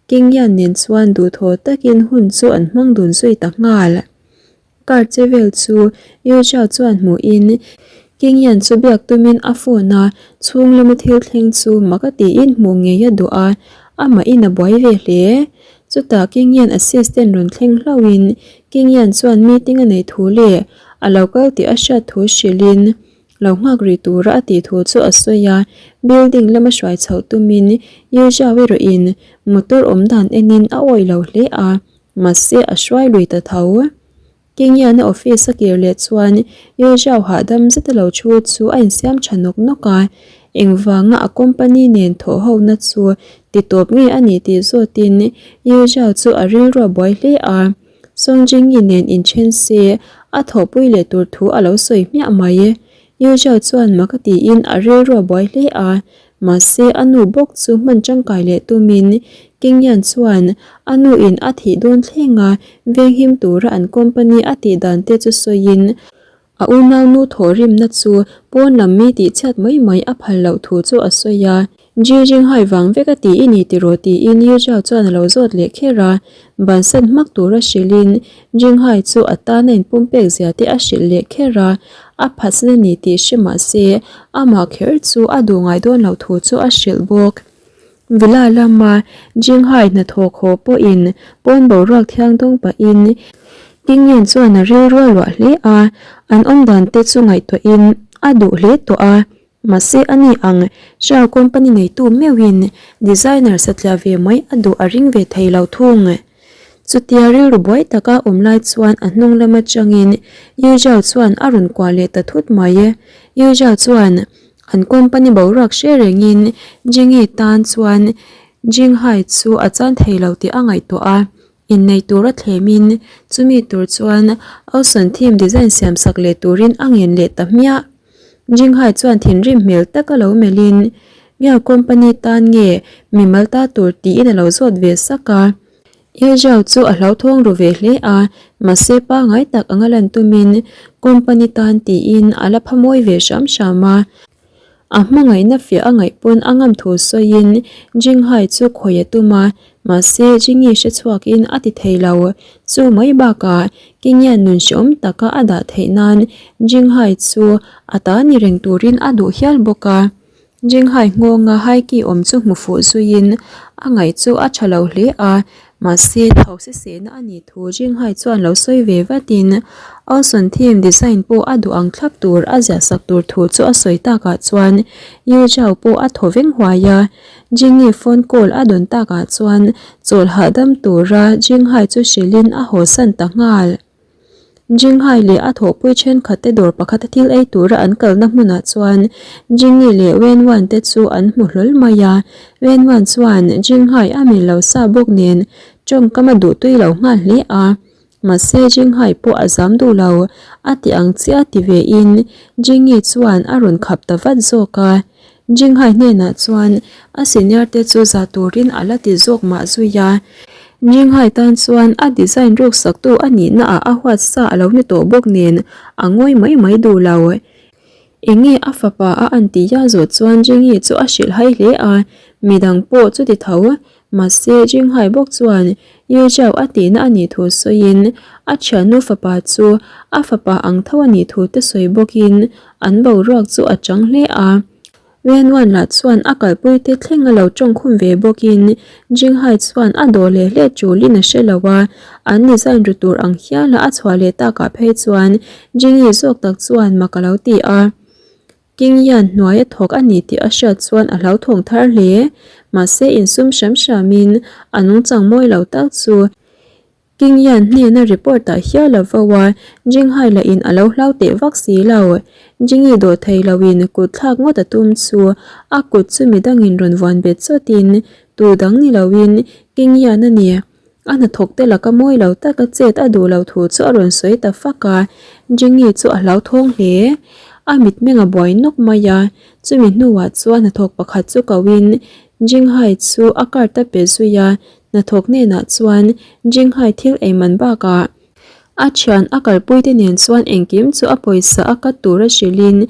Kingyan nen chuan duhthawh takin hun chu an hmang dun zui ta nghal. Car che vel chu Yu Zhao chuan hmuhin King Yan chu biak tumin a phone a, chhung lama thil thleng chu mak a tiin hmuh ngei a duh a, amahin a buai ve hle. Chutah King Yan assistant rawn thleng hlauhin King Yan chuan meeting a neih thu leh a lo kal tih a hriat thu hrilhin lo nghak rih tura a tih thu chu a sawi a, building lama hruai chhoh tumin Yu Zhao erawhin motor awm dan enin a awih lo hle a. Mahse a hruai lui ta tho. Kingyan a office a kir leh chuan Yu Zhao hahdam zeta lo thu chu a insiam tha nawk nawk a, engvanga a company nen thawh hona chu ti tawp nge a nih tih zawtin Yu Zhao chu a rilru a buai hle a, Song Jingyi nen inthen se a thawhpui leh tur thu a lo sawi hmiah mai. Yu Zhao chuan mak a tiin a rilru a buai hle a, Mahse, a nu bawk chu hman tangkai leh tumin Kingyan chuan a nu in a thih dawn thlenga venghim tura an company a tih dan te chu sawiin a unaunu thawhrimna chu pawn lam mi tihchhiat mai mai a phal loh thu chu a sawi a. Ji Jinghai vang vek a ti i ni tiraw tiin Yu Zhao chuan a lo zawt leh kher a, bansan hmak tura hrilhin Jinghai chu a tana inpumpek zia te a hrilh leh kher a, a phatsan a ni tih hre mah se amah kher chu a duh ngai dawn loh thu chu a hrilh bawk. Villa lama Jinghai hnathawk haw pawhin pawn boruak thiang dawng pahin Kingyen chuan a rilru a luah hle a, an awmdan te chu ngaihtuahin a duh hle tawh a. Mahse a ni ang, Shell company neitu meuhin designer satliah ve mai a duh a ring ve thei lo thung. Chutia rilru buai taka awm lai chuan a hnung lam atangin Yu Zhao chuan a rawn kuah leh ta thut mai. Yu Zhao chuan an company boruak hre rengin Jingyi tan chuan Jinghai chu a chan thei lo tih a ngaihtuah a. Innei tura thlemin chumi tur chuan Awson theme design siam sak leh turin a ngen leh ta hmiah. Jinghai chuan thinrim hmel taka lo melhin Miao company tan nge mimal ta tur tiin a lo zawt ve sak a. Ye Zhao chu a hlauthawng ru ve hle a, mahse pangngai tak anga lan tumin company tan tiin a la pha mawi ve hram hram a. A hmangaihna fiah a ngaih pawn a ngam thu sawiin Jinghai chu khawi a tum a, mahse Jingyi hre chhuakin a ti thei lo. Chu mai bakah Kingyan nun hreawm taka a dah theih nan Jinghai chu a ta ni reng turin a duh hial bawk a. Jinghai nghawnga Haiki awm chu hmu fuh zuiin a ngaih chu a tha lo hle a. Mahse, tho sisehna a nih thu Jinghai chuan lo sawi ve vatin Olson theme design pawh a duh ang thlap tur a ziah sak tur thu chu a sawi takah chuan Yu Zhao pawh a thaw veng huai a. Jingi phone call a dawn takah chuan chawl hahdam tura Jinghai chu hrilhin a hawsan ta nghal. Jinghai leh a thawhpui thenkhat te dawr pakhata thil ei tura an kalna hmunah chuan Jingi leh Wenwan te chu an hmu hlawl mai a. Wenwan chuan Jinghai a mil lo sa bawk nen tawngkam a duh tui lo nghal hle a. Mahse Jinghai pawh a zam duh lo, a ti ang chiah ti ve in Jingi chuan a rawn khap ta vat zawk a. Jinghai hnenah chuan a senior te chu za turin a la ti zawk mah zui a. Jinghai tan chuan a design ruk saktu a nihna ah a huat sa a lo ni tawh bawk nen a ngawi mai mai duh lo. Enge a fapa a an tih ya zawh chuan Jingyi chu a hrilh hai hle a, midang pawh chuti tho. Mahse Jinghai bawk chuan Yu Zhao a tihna a nih thu sawiin a thiannu fapa chu a fapa ang tho a nih thu te sawi bawkin an boruak chu a chang hle a. Wenwan lah chuan a kalpui te thleng a lo tawngkhum ve bawkin Jinghai chuan a dawh leh hle tulin a hre lo a, an design ru tur ang hiala a chhuah leh takah phei chuan Jingyi zawk tak chuan mak a lo ti a. King hian hnuai a thawk a ni tih a hriat chuan a hlauthawng thar hle. Mahse insum hram hramin a nungchang mawi lo tak chu King hian hnena report ah hial a vo a, Jinghai lah in a lo hlau teh vak si lo. Jingi dawh thei lo in kut thlak ngawt a tum chu a kut chu midangin rawn vuan bet chawt in tu dang ni lo in King hian a ni. A hnathawk te laka mawi lo taka chet a duh lo thu chu a rawn sawi ta fak a, Jingi chu a hlauthawng hle. A mitmeng a buai nawk mai a, chumi hnuah chuan hnathawk pakhat chu koin Jinghai chu a card a pe zui a, hnathawk hnenah chuan Jinghai thil ei man bakah a thian a kalpui te nen chuan engkim chu a pawisa a cut tur a hrilhin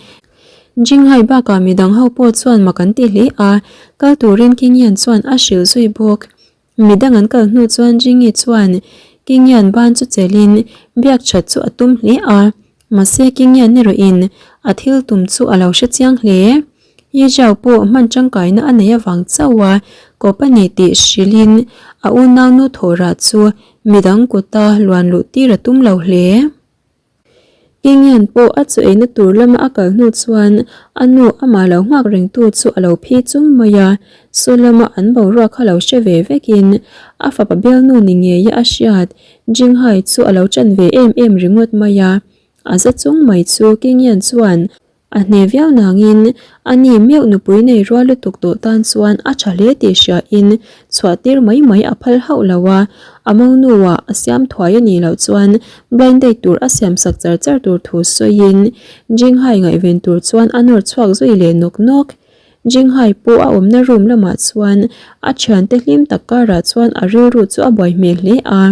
Jinghai bakah midang ho pawh chuan mak an ti hle a, kal turin Kingian chuan a hrilh zui bawk. Midang an kal hnu chuan Jingi chuan Kingian ban chu chelhin biak that chu a tum hle a, mahse Kingian erawhin a thil tum chu a lo hre chiang hle. Yi Zhao pawh hman tangkaina a nei avang chauh a kawp a ni tih hrilhin a unaunu thawhrah chu midang kuta luan luh tir a tum lo hle. Kingian pawh a chu eina tur lama a kal hnu chuan a nu amah lo nghak rengtu chu a lo phi chung mai a, saw lama an boruak kha lo hre ve vekin a fapa bialnu ni ngeia a hriat Jinghai chu a lo ṭan ve em em ringawt mai a, a za chung mai chu Kingian chuan A hne viau nangin a ni meuh nupui nei rual lutuk tawh tan chuan a tha hle tih hriain chhuah tir mai mai a phal hauh lo a, a monuah a siam thuai a nih loh chuan blind date tur a siam sak char char tur thu sawiin Jinghai ngaihven tur chuan a nawr chhuak zui leh nawk nawk. Jinghai pawh a awmna room lamah chuan a thiante hlim tak karah chuan a rilru chu a buai hmel hle a.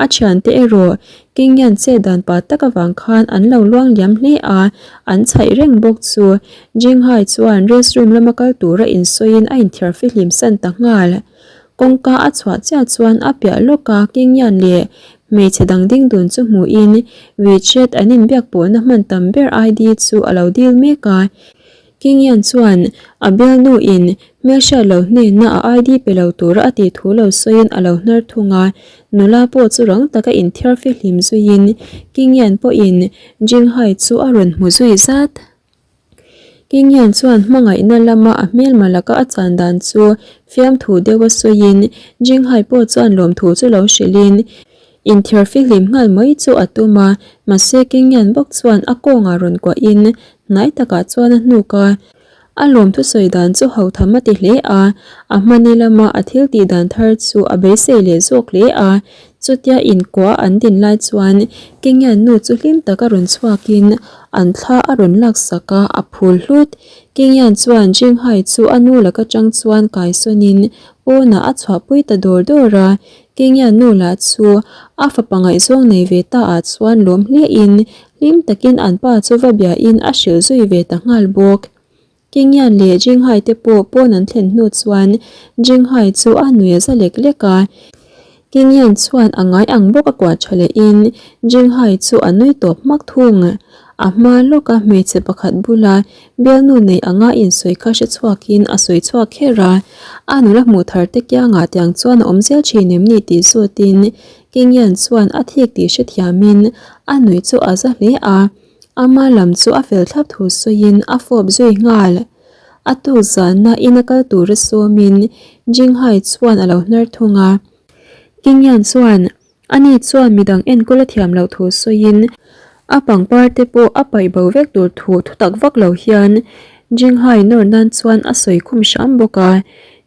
A thiante erawh Kingyan chet dan pa tak avang khan an lo luang liam hle a, an chhaih reng bawk chu. Jinghai chuan restroom lama kal tura insawiin a inthiar fihlim san ta nghal. Kawngka a chhuah chiah chuan a piah lawka Kingyan leh hmeichhe dang ding dun chu hmuhin WeChat an inbiak pawhna hman tam ber ID chu a lo dil mek a. Kingyan chuan a bialnuin hmelhriat lo hnena a ID pe lo tura a tih thu lo sawiin a lo hnar thung a, nula pawh chu rang taka inthiar fihlim zuiin Kingyan pawhin Jinghai chu a rawn hmu zui zat. Kingyan chuan hmangaihna lama a hmelma laka a chan dan chu fiamthu deuha sawiin Jinghai pawh chuan lawmthu chu lo hrilhin Inthiar fihlim nghal mai chu a tum a, mahse Kingyan bawk chuan a kawngah rawn kuahin hnai takah chuan a hnuk a. A lawm thusawi dan chu hotham a ti hle a, a hmani lama a thil tih dan thar chu a beisei leh zawk hle a. Chutia inkuah an din lai chuan Kingyan nu chu hlim taka rawn chhuakin an thla a rawn laksak a, a phul hlut. Kingyan chuan Jinghai chu a nu laka tang chuan kaisawnin pawnah a chhuahpui ta dawr dawr a, Kenya nu lah chu a fapa ngaihzawng nei ve ta ah chuan lawm hle in hlim takin an pa chu va bia in a hrilh zui ve ta nghal bawk. Kenya leh Jinghai te pawh pawn an thlen hnu chuan Jinghai chu a nui a za lek lek a. Qingyan chuan a ngai ang bawk a kuah tha lehin Jinghai chu a nui tawp hmak thung. A hma lawka hmeichhe pakhat bula bialnu nei anga insawi kha hre chhuakin a sawi chhuak kher a, a nula hmuh thar te kiangah tiang chuan a awm zel thin em ni tih zawtin Qingyan chuan a thik tih hrethiamin a nuih chu a za hle a, ama lam chu a fel thlap thu sawiin a fawp zui nghal. A tuk zana ina kal tura sawmin Jinghai chuan a lo hnar thung a. Qingyan chuan ani chuan midang enkawl a thiam loh thu sawiin a pangpar te pawh a paih bo vek tur thu thutak vak lo hian Jinghai nawr nan chuan a sawi khum hram bawk a.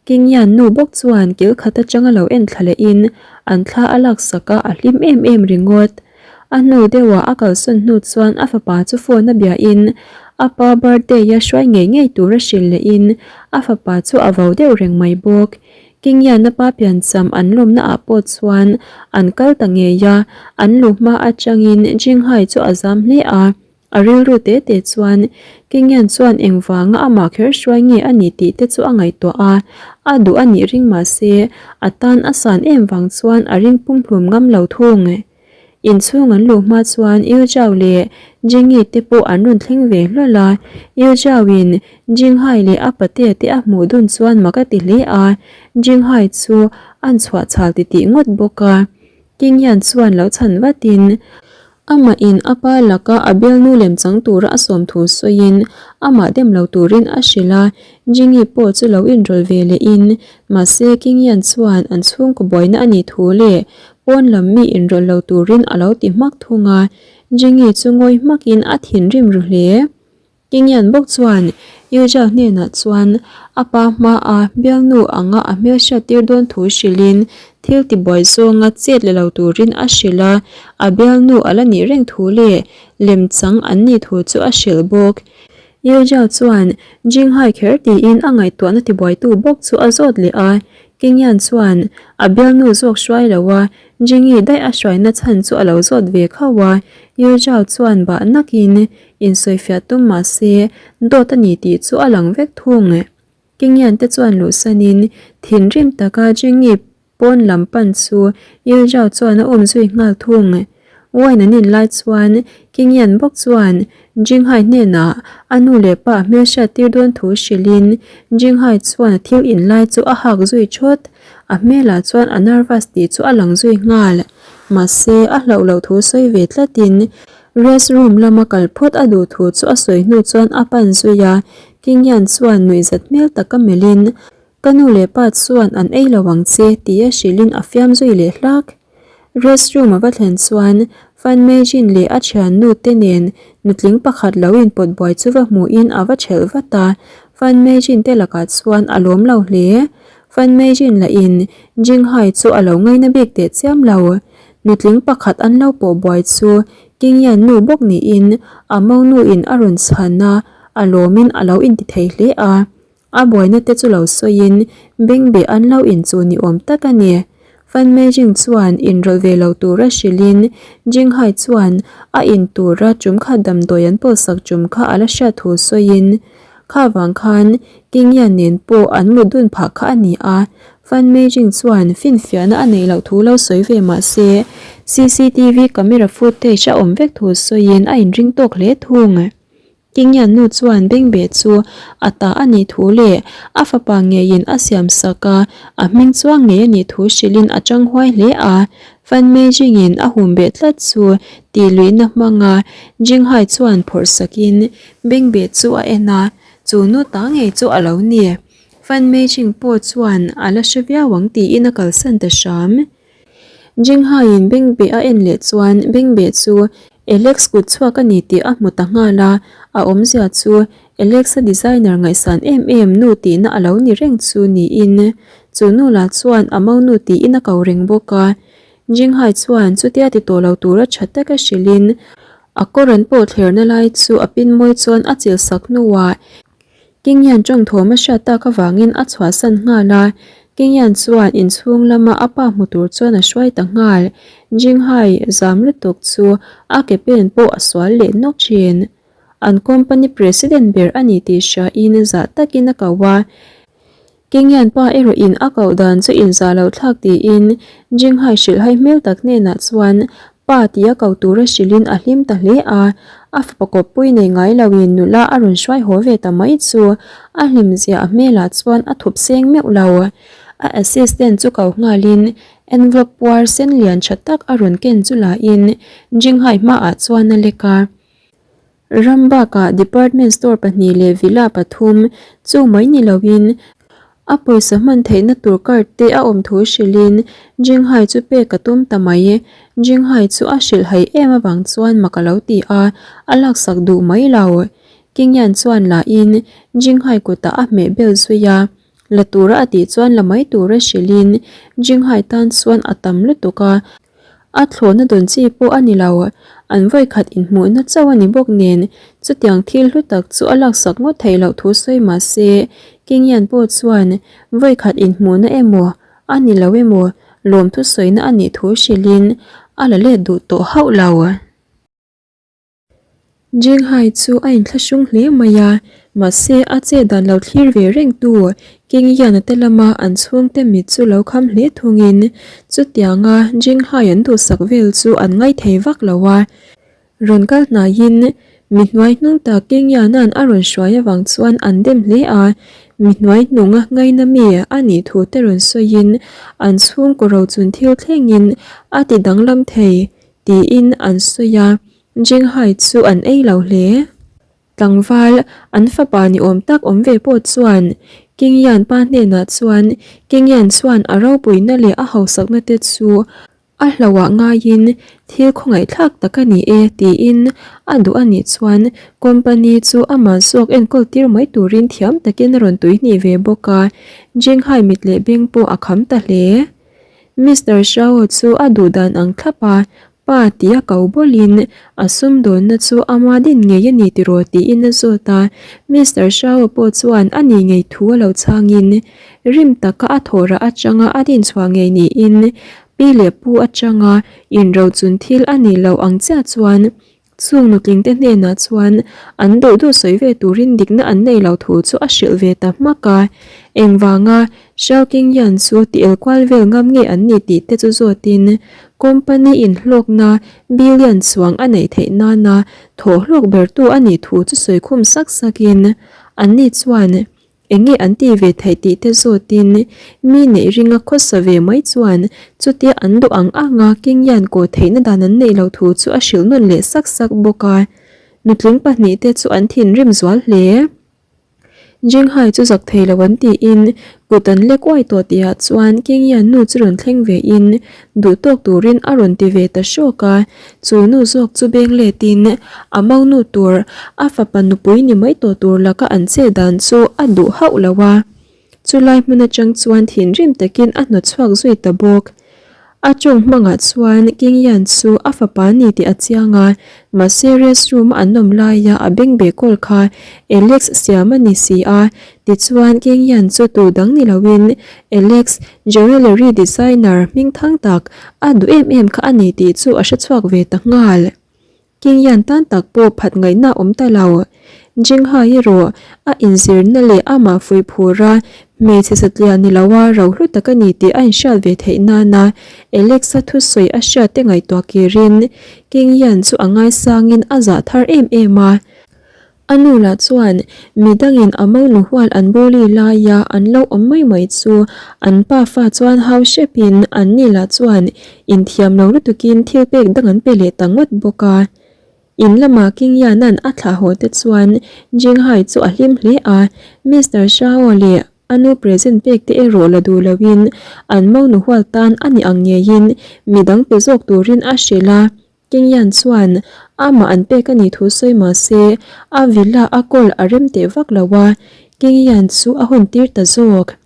Qingyan nu bawk chuan kil khat atanga lo en thla lehin an thla a laksak a, a hlim em em ringawt. A hnu deuhah a kalsawn hnu chuan a fapa chu phone a biahin a pa birthday a hruai ngei ngei tur a hrilh lehin a fapa chu a vau deuh reng mai bawk. Kingiana pa piancham an lawmna ah pawh chuan an kal ta ngei a, an luh hma atangin Jinghai chu a zam hle a. A rilru te te chuan Kingian chuan engvanga amah kher hruai nge a ni tih te chu a ngaihtuah a, a duh a nih ring mah se a tan a san em vang chuan a ring pumhlum ngam lo thung. Inchhung an luh hma chuan Yu Zhao leh Jingyi te pawh an rawn thleng ve hlawl a, Yu Zhao in Jinghai leh a patea te a hmuh dun chuan mak a ti hle a, Jinghai chu an chhuah chhal titih ngawt bawk a. Kingian chuan lo chhan vatin Amah in a pa laka a bialnu lem chang tura a sawm thu sawiin amah dem lo turin a hrilh a, Jingi pawh chu lo inrawlh ve lehin mahse Kingian chuan an chhungkaw buaina a nih thu leh pawn lam mi inrawlh lo turin a lo ti hmak thung a, Jingi chu ngawi hmakin a thinrim ru hle. Kingian bawk chuan Yuzhao hnenah chuan a pa hmaa bialnu anga a hmelhriat tir dawn thu hrilhin thil tibuai zawnga chet la lo turin a hrilh a, a bialnu a la nih reng thu leh lemchang an nih thu chu a hrilh bawk. Yuzhao chuan Jinghai kher tiin a ngaihtuahna tibuaitu bawk chu a zawt leh a, Kingian chuan a bialnu zawk hruai lo a, Jingi daih a hruaina chhan chu a lo zawt ve khauh a, Yuzhao chuan bah nakin Insawifiah tum mah se, dawt a ni tih chu a lang vek thung. Kingian te chuan luhsanin thinrim taka Jingi pawn lam pan chu Yilzhao chuan a um zui nghal thung. Wine an in lai chuan Kingian bawk chuan Jinghai hnenah a nu leh pa hmelhriat tir dawn thu hrilhin Jinghai chuan a thil in lai chu a hak zui thawt. A hmelah chuan a nervous tih chu a lang zui nghal. Mahse, a hlauh loh thu sawi ve tlatin Rest room lama kal phawt a duh thu chu a sawi hnu chuan a pan zui a, Kingyan chuan nuihzat hmel taka melhin, Ka nu leh pa chuan an ei lo ang che tia hrilhin a fiam zui leh hlak. Rest room a va thlen chuan Fan Meijin leh a thiannu te nen nutling pakhat lo inpawt buai chu va hmuhin a va thelh vat a, Fan Meijin te lakah chuan a lawm lo hle. Fan Meijin lahin Jinghai chu a lo ngaina bik teh chiam lo. Nutling pakhat an lo pawh buai chu Kingyan nu bawk niin a monu in a rawn chhan a, a lawmin a lo inti thei hle a. A buaina te chu lo sawiin bengbeh an lo inchuh ni awm tak a ni. Fan Meijing chuan inrawlh ve lo tura hrilhin Jinghai chuan a in tura tum kha damdawi an pawlsak tum kha a la hriat thu sawiin kha vang khan Kingyan nen pawh an mut dun phah kha a ni a, Fan Meijing chuan finfiahna a neih loh thu lo sawi ve mah se, cctv camera footage a awm vek thu sawiin a inring tawk hle thung. Kingyan nu chuan bengbeh chu a ta a nih thu leh a fapa ngeiin a siam sak a, a hming chuang ngei a nih thu hrilhin a chang huai hle a. Fan Meijing-in a hum beh tlat chu tih luihna hmanga Jinghai chuan phawrh sakin bengbeh chu a en a, chu nu ta ngei chu a lo ni. Fan Meijing pawh chuan a la hre viau ang tiin a kalsan ta hram. Jinghaiin Bengbeh a en leh chuan Bengbeh chu Alex kut chhuak a ni tih a hmu ta nghal a, a awmzia chu Alex-a designer ngaihsan em em nu tihna a lo ni reng chu niin chu nu lah chuan a monu tiin a ko reng bawk a. Jinghai chuan chutia ti tawh lo tura tha taka hrilhin a kawr an pawh thlerna lai chu a pin mawi chuan a chilh sak hnuah Kingyan tawng thawm a hriat tak avangin a chhuahsan nghal a, Kingyan chuan inchhung lama a pa hmu tur chuan a hruai ta nghal. Jinghai zam lutuk chu a ke pen pawh a sual leh nawk thin. An company president ber a ni tih hriain zah takin a ko a. Kingyan pa erawh in a koh dan chu inzah loh thlak tiin Jinghai hrilhhai hmel tak hnenah chuan pa tia ko tura hrilhin a hlim ta hle a, a fapa kawppui nei ngai loin nula a rawn hruai haw ve ta mai chu a hlimzia a hmelah chuan a thup seng meuh lo. A assistant chu ko nghalin envelope puar sen lian tha tak a rawn ken chu lain Jinghai hmaah chuan a lek a. Ram bakah department store pahnih leh villa pathum chu mai ni loin a pawisa hman theihna tur card te a awm thu hrilhin Jinghai chu pek a tum ta mai. Jinghai chu a hrilh haih em avang chuan mak a lo ti a, a laksak duh mai lo. Kingyan chuan lahin Jinghai kutah a hmeh bel zui a, la tura a tih chuan la mai tura hrilhin Jinghai tan chuan a tam lutuk a, A thlawhna dawn chi pawh a ni lo, an vawikhat inhmuhna chauh a ni bawk nen, chutiang thil hlu tak chu a laksak ngawt theih loh thu sawi mah se, Kingyan pawh chuan vawikhat inhmuhna emaw a ni lo emaw lawmthu sawina a nih thu hrilhin a la let duh tawh hauh lo. Jinghai chu a inthlahrung hle mai a, mahse a che dan lo thlir ve reng tu Kingyana te lama an chhungte mit chu lo kham hle thungin chutianga Jinghai an duhsak vel chu an ngaithei vak lo a. Rawn kal hnaiin mi hnuai hnung tak Kingyana'n a rawn hruai avang chuan an dem hle a, mi hnuai hnunga ngaina mi a nih thu te rawn sawiin an chhungkaw rochun thil thlengin a ti danglam thei Tiin an sawi a, Jinghai chu an ei lo hle. Tlangval, an fapa ni awm tak awm ve pawh chuan Kingyan pa hnenah chuan Kingyan chuan a ropuina leh a hausakna te chu a hlauhah ngaiin thil khawngaihthlak tak a ni e tiin a duh a nih chuan company chu amah zawk enkawl tir mai turin thiam takin a rawn tuihnih ve bawk a, Jinghai mit leh beng pawh a kham ta hle. Mister Shao chu a duh dan ang thlap a, pa tia ko bawlhin a sumdawnna chu ama din ngei a ni tiraw tiin a zawt a, Mister Shao pawh chuan a ni ngei thu a lo chhangin rim taka a thawhrah atanga a din chhuah ngei niin pi leh pu atanga inrochun thil a nih loh ang chiah chuan Chung nutlingte hnenah chuan an duh duh sawi ve turin dikna an nei lo thu chu a hrilh ve ta hmak a. Engvanga Xiao Qingyan chu ti el kual vel ngam nge an ni tih te chu zawtin company inhlawkna billion chuang a neih theih nana thawh hlawk bertu a nih thu chu sawi khum sak sakin anni chuan Eng nge an ti ve theih tih te zawtin mi neih ringa khawsa ve mai chuan chutia an duh ang anga Kingyan kaw theihna dan an neih loh thu chu a hrilh nawn leh sak sak bawk a. Nutling pahnihte chu an thinrim zual hle. Jinghai chu zak thei lo an tiin kut an lek uai tawh tihah chuan Kingyan nu chu rawn thleng vein duh tawk turin a rawn ti ve ta hrawk a. Chu nu zawk chu beng letin a monu tur a fapa nupui ni mai tawh tur laka an che dan chu a duh hauh lo a. Chulai hmun atang chuan thinrim takin a hnawt chhuak zui ta bawk. A tawng hmangah chuan Kingyan chu a fapa ni tih a chiang a, mahse restroom a an awm laia a beng beh kawl kha Alex siam a ni si a, tichuan Kingyan chu tu dang ni loin Alex Jewellery designer hming thang tak a duh em em kha a ni tih chu a hre chhuak ve ta nghal. Kingyan tan tak pawh phat ngaihna awm ta lo. Jinghai erawh a inzirna leh amah fuih phur a, hmeichhe satliah ni loa rohlu tak a ni tih a inhriat ve theih nana Alex-a thusawi a hriat te ngaihtuah kirin Kingyan chu a ngaisangin a zah thar em em a. A nu lah chuan mi dangin a monu hual an bawli laia an lo awm mai mai chu an pa fa chuan hau hrepin an ni lah chuan inthiam lo lutukin thil pek dang an pe leh ta ngawt bawk a. In lamah King Yana'n a thlah haw te chuan Jinghai chu a hlim hle a, Mister Shao leh a nu present pek te erawh la duh loin an monu hual tan a ni ang ngeiin midang pe zawk turin a hrilh a. Kingyan chuan amah an pek a nih thu sawi mah se a villa a kawl a rem teh vak lo a, Kingyan chu a hawn tir ta zawk.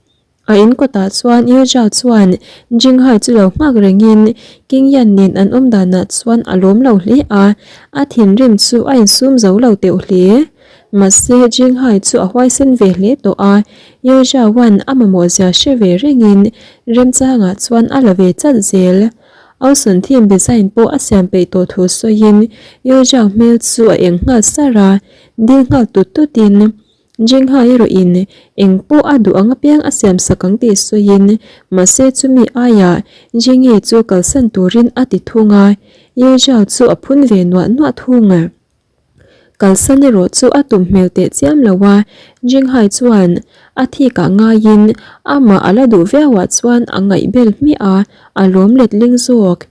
A in kawtah chuan Yuzhao chuan Jinghai chu lo nghak rengin Kingyan nen an awm danah chuan a lawm lo hle a, a thinrim chu a insum zo lo teuh hle. Mahse Jinghai chu a huaisen ve hle tawh a, Yuzhao-a'n a mamawh zia hre ve rengin remchangah chuan a la ve chat zel. Awson theme design pawh a siam peih tawh thu sawiin Yojao hmel chu a eng nghal sar a, dil nghal tut tutin. Jinghai erawhin eng pawh a duh ang apiang a siam sak ang tih sawiin mahse chumi aiah Jingi chu kalsan turin a ti thung a, Ye Zhao chu a phun ve nuah nuah thung. Kalsan erawh chu a tum hmel teh chiam lo a, Jinghai chuan a thikah ngaiin amah a la duh viauah chuan a ngaihbel hmiah a, a lawm letling zawk.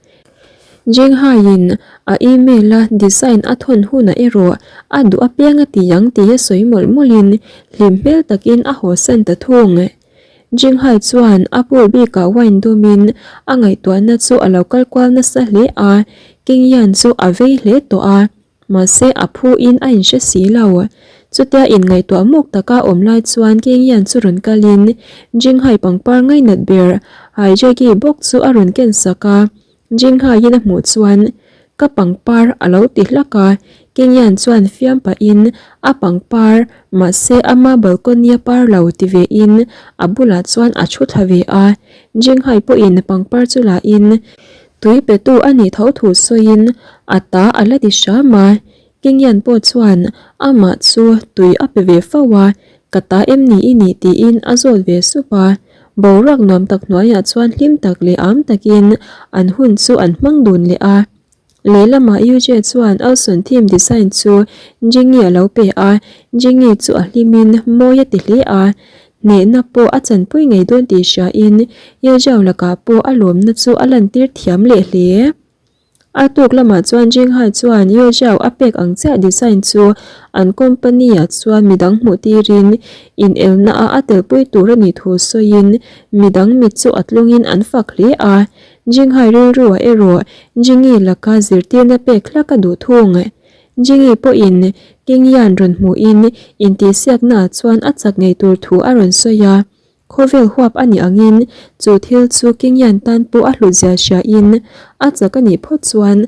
Jinghaiin a email a design a thawn hunah erawh a duh apiang a ti ang tih a sawi mawlh mawlhin hlim hmel takin a hawsan ta thung. Jinghai chuan a pool bikah wine dawmin a ngaihtuahna chu a lo kal kual nasa hle a, Kingyan chu a vei hle tawh a. Mahse a phu in a inhre si lo. Chutia inngaihtuah muk taka awm lai chuan Kingyan chu rawn kalin Jinghai pangpar ngainat ber Haijegi bawk chu a rawn ken sak a. Jinghaiin a hmuh chuan ka pangpar a lo ti hlak a, Kingyan chuan fiam pahin a pangpar mahse ama balcony a par lo ti ve in a bulah chuan a thu thla ve a. Jinghai pawhin pangpar chu la in Tui petu a nih tho thu sawiin a ta a la ti hram a, Kingyan pawh chuan amah chu tui a pe ve fo a, ka ta em ni i nih tiin a zawt ve sup a, boruak nuam tak hnuaiah chuan hlim tak leh am takin an hun chu an hmang dun leh a. Lehlamah UJ chuan Alson theme design chu Jingi a lo pe a, Jingi chu a hlimin mawi a ti hle a, Hnehna pawh a chanpui ngei dawn tih hriain Yezhao lakah pawh a lawmna chu a lantir thiam leh hle. A tuk lamah chuan Jinghai chuan Yezhao a pek ang chiah design chu an company-ah chuan midang hmuh tirin inelnaah a telpui tur a nih thu sawiin midang mit chu a tlungin an fak hle a. Jinghai rilruah erawh Jingi laka zirtirna pek hlak a duh thung. Jingi pawhin Kingyan rawn hmuhin intihsiaknaah chuan a chak ngei tur thu a rawn sawi a. Khawvel huap a nih angin chu thil chu Kingyan tan pawh a hlutzia hriain a chak a nih phawt chuan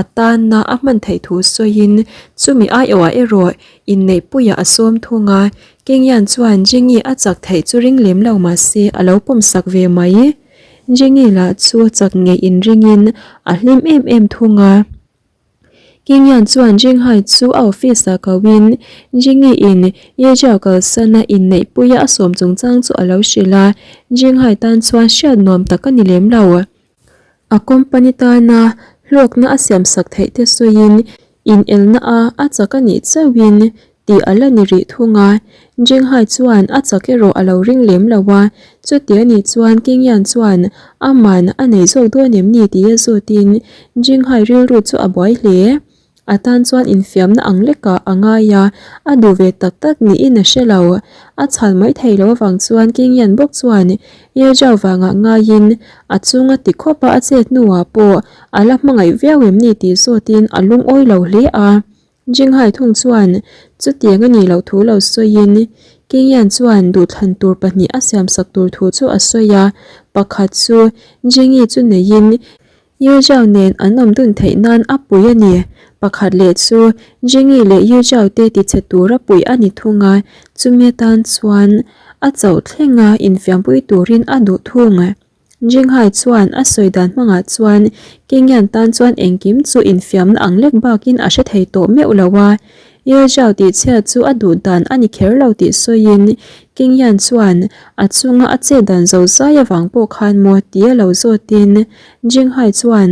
a tanna a hman theih thu sawiin chumi aiawhah erawh inneihpuiah a sawm thung a. Kingyan chuan Jingi a chak theih chu ring lem lo mahse a lo pawmsak ve mai. Jingi lah chu chak ngei inringin a hlim em em thung a. Kingyan chuan Jinghai chu a office ah ko in Jingi in Yezhao kalsan a inneihpui a a sawm chungchang chu a lo hrilh a, Jinghai tan chuan hriat nuam tak a ni lem lo. A company tana hlawkna a siam sak theih te sawiin inelna a a chak a nih chauhin tih a la ni rih thung a, Jinghai chuan a chak erawh a lo ring lem lo a, chuti a nih chuan Kingyan chuan aman a nei zawk dawn em ni tih a zawtin Jinghai rilru chu a buai hle. A tan chuan infiamna ang lekah a ngai a, a duh ve tak tak niin a hre lo. A chhal mai thei lo avang chuan Kingyan bawk chuan Ye Zhao vangah ngaiin a chunga ti khawpa a chet hnuah pawh a la hmangaih viau em ni tih zawtin a lungawi lo hle a. Jinghai thung chuan chutiang a nih loh thu lo sawiin Kingyan chuan duhthlan tur pahnih a siamsak tur thu chu a sawi a, pakhat chu Jingi chu neiin Yu Zhao nen an awm dun theih nan a pui a ni, pakhat leh chu Jingi leh Yu Zhao te tichhe tura pui a ni thung a, chumi atan chuan a chauh thlenga infiampui turin a duh thung. Jinghai chuan a sawi dan hmangah chuan Kingyan tan chuan engkim chu infiamna ang lek bakin a hre thei tawh meuh lo a, Ye Zhao tihchhiat chu a duh dan a ni kher lo tih sawiin Kingyan chuan a chunga a chet dan zo zai avang pawh khan maw tia lo zawtin Jinghai chuan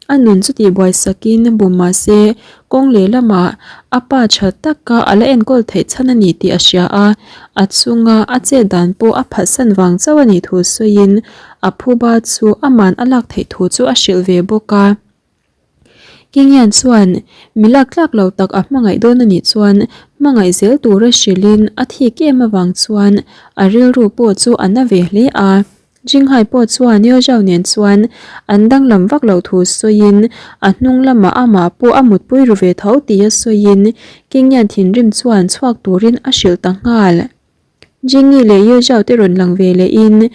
A nun chu tihbuai sakin bum mah se, kawng lehlamah a pa tha taka a la enkawl theih chhan a ni tih a hria a, a chunga a chet dan pawh a phatsan vang chauh a nih thu sawiin a phuba chu aman a lak theih thu chu a hrilh ve bawk a. Kingyan chuan mi lak tlak lo tak a hmangaih dawn a nih chuan hmangaih zel tura hrilhin a thik em avang chuan a rilru pawh chu a na ve hle a. Jinghai pawh chuan Yeo Zhao nen chuan an danglam vak loh thu sawiin a hnung lamah amah pawh a mutpui ru ve tho tia sawiin Kingyan thinrim chuan chhuak turin a hrilh ta nghal. Jingi leh Yeo Zhao te rawn lang ve lehin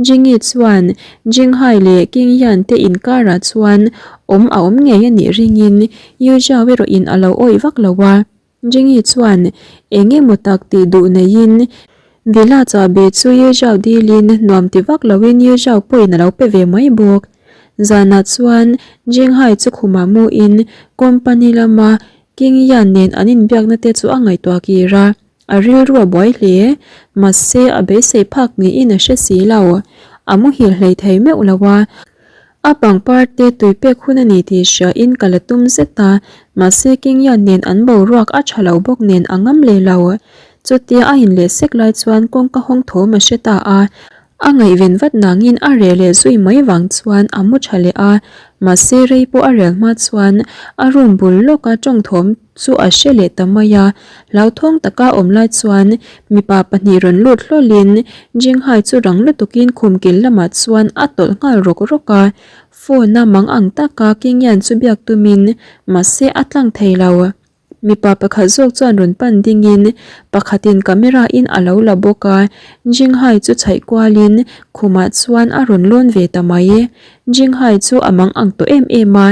Jingi chuan Jinghai leh Kingyan te inkarah chuan awm a awm ngei a nih ringin Yeo Zhao erawhin a lo awih vak lo a. Jingi chuan eng emaw tak tih duh neiin Villa chahbi chu Ye Zhao dilin nuam ti vak loin Ye Zhao pawhin a lo pe ve mai bawk. Zanah chuan Jinghai chu khumah muin company lama King Yan nen an inbiakna te chu a ngaihtuah kir a. A rilru a buai hle, mahse a beisei phak niin a hre si lo. A muhil hlei thei meuh lo a. A pangpar te tui pek hun a ni tih hriain ka la tum zet a, mahse Kingyan nen an boruak a tha lo bawk nen a ngam leh lo. Chutia a inleh sek lai chuan kawngka hawng thawm a hre ta a, A ngaihven vat nangin a reh leh zui mai vang chuan a mu tha leh a, mahse rei pawh a rel hma chuan a room bul lawka tawngthawm chu a hre leh ta mai a, hlauthawng taka awm lai chuan mipa pahnih rawn lut hlawlin Jinghai chu rang lutukin khum kil lamah chuan a tawlh nghal rawk rawk a, phone a mang ang taka Kingyan chu biak tumin mahse a tlang thei lo. Mipa pakhat zawk chuan rawn pan dingin pakhatin camera in a lo la bawk a, Jinghai chu chhaih kualin khumah chuan a rawn lawn ve ta mai. Jinghai chu a mang ang tawh em em a,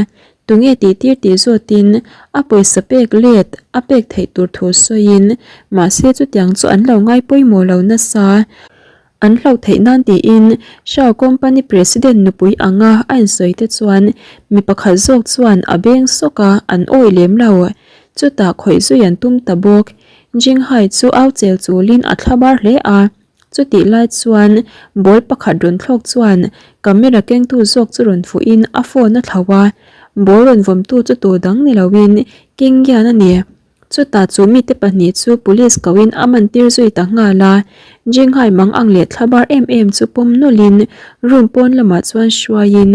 tunge tih tir tih zawtin a pawisa pek let a pek theih tur thu sawiin mahse chutiang chu an lo ngai pawimawh lo nasa. An hlauh theih nan tiin Shao Company President nupui anga a insawi te chuan mi pakhat zawk chuan a beng sawk a, an awih lem lo. Chutah khawih zui an tum ta bawk. Jinghai chu au chel chulin a thla bar hle a. Chutih lai chuan ball pakhat rawn thlawk chuan camera kengtu zawk chu rawn fuhin a phone a thlauh a. Ball rawn vawmtu chu tur dang ni loin King Yan a ni. Chutah chu mite pahnih chu police koin a man tir zui ta nghal a, Jinghai mang ang leh thlabar em em chu pawm nawlhin room pawn lamah chuan hruaiin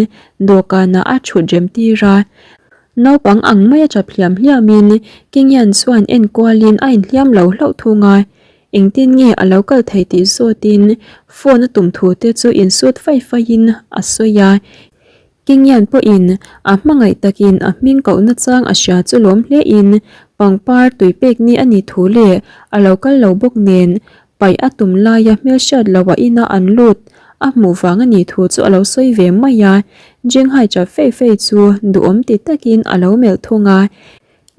dawhkanah a thut rem tir a. Naupang ang maia tap hliam hliamin Kingyan chuan en kualin a inhliam lo hlauh thung a, engtin nge a lo kal thei tih zawtin phone a tum thu te chu insut fai faiin a sawi a. Kingyan pawhin a hmangaih takin a hming kohna chang a hria chu lawm hlein pangpar tui pek ni a nih thu leh a lo kal lo bawk nen paih a tum laia hmelhriat loh a ina an lut a hmuh vang a nih thu chu a lo sawi ve mai a, Jinghai chap fei fei chu duhawm ti takin a lo melh thung a.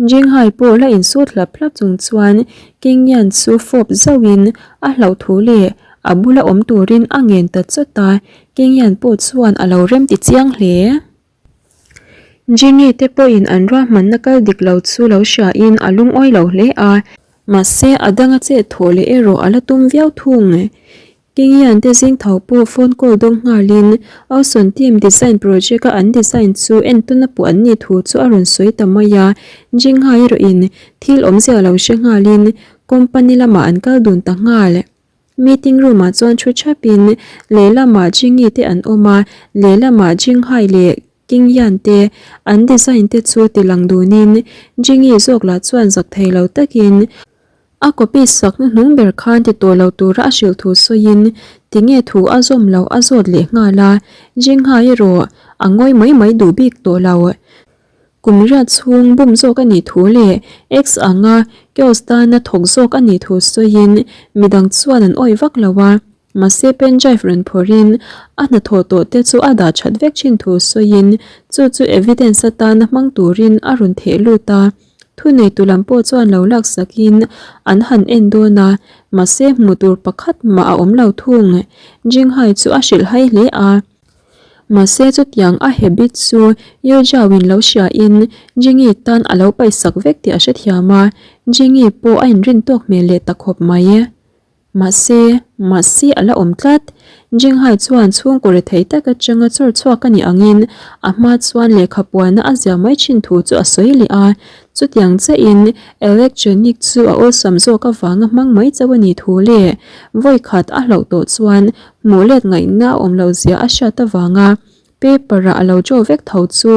Jinghai pawh la insut hlap hlap chung chuan Kingyan chu fawp zauhin a hlauh thu leh a bula awm turin a ngen ta chawt a, Kingyan pawh chuan a lo rem ti chiang hle. Jingi te pawhin an ruahmanna kal dik lo chu lo hriain a lungawi lo hle a, mahse a danga chet thawh leh erawh a la tum viau thung. Kingyan te zing tho pawh phone call dawng nghalin Awson team design project a an design chu entawn a puh an nih thu chu a rawn sawi ta mai a, Jinghai erawhin thil awmzia lo hre nghalin company lamah an kal dun ta nghal. Meeting room ah chuan thu thapin lehlamah Jingi te an awm a, lehlamah Jinghai leh Kingyan te an design te chu tilang dunin Jingi zawk lah chuan zak thei lo takin A copy sak hnuhnung ber khan ti tawh lo tura a hrilh thu sawiin tinge thu a zawm loh a zawt leh nghal a, Jinghai erawh a ngawi mai mai duh bik tawh lo. Kum riat chhung bum zawk a nih thu leh ex anga chaos tana thawk zawk a nih thu sawiin midang chuan an awih vak lo a, mahse pen drive rawn phawrhin a hnathawh tawh te chu a dah that vek thin thu sawiin chu chu evidence atana hmang turin a rawn theh lut a. Thuneitu lam pawh chuan lo laksakin an han en dawn a, mahse hmuh tur pakhat mah a awm lo thung. Jinghai chu a hrilh hai hle a. Mahse chutiang a habit chu Yu Jiao-in lo hriain Jingi tan a lo paihsak vek tih a hrethiam a, Jingi pawh a inrin tawk hmel leh ta khawp mai. Mahse, mahse a la awm tlat. Jinghai chuan chhungkaw rethei tak atanga chawr chhuak a nih angin a hma chuan lehkha puana a zia mai thin thu chu a sawi leh a. Chutiang chiahin electronic chu a awlsam zawk avanga hmang mai chauh a nih thu leh vawikhat a hlauh tawh chuan hmuh let ngaihna a awm loh zia a hriat avanga Paper-a a lo draw vek tho chu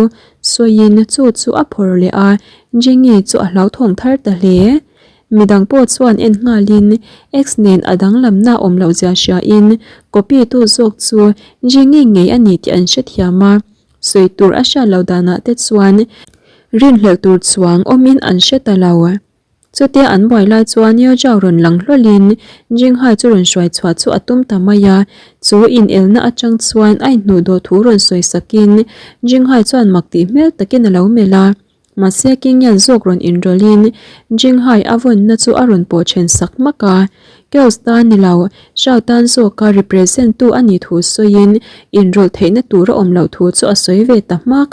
sawiin chu chu a phawrh leh a, Jenny chu a hlauthawng thar ta hle. Midang pawh chuan en nghalin X nen a danglamna awm loh zia hriain copy tu zawk chu Jenny ngei a ni tih an hrethiam a, sawi tur a hriat loh danah te chuan rinhlelh tur chuang awmin an hre ta lo. Chutia an buai lai chuan Yeo Zhao rawn lang hlawlhin Jinghai chu rawn hruai chhuah chu a tum ta mai a, chu inelna atang chuan a inhnuh dawh thu rawn sawi sakin Jinghai chuan mak tih hmel takin a lo melh a. Mahse Kingyan zawk rawn inrawlhin Jinghai a vawnna chu a rawn pawh then sak hmak a, Chaos tan ni lo, Zhao tan zawka represent tu a nih thu sawiin inrawlh theihna tur a awm loh thu chu a sawi ve ta hmak.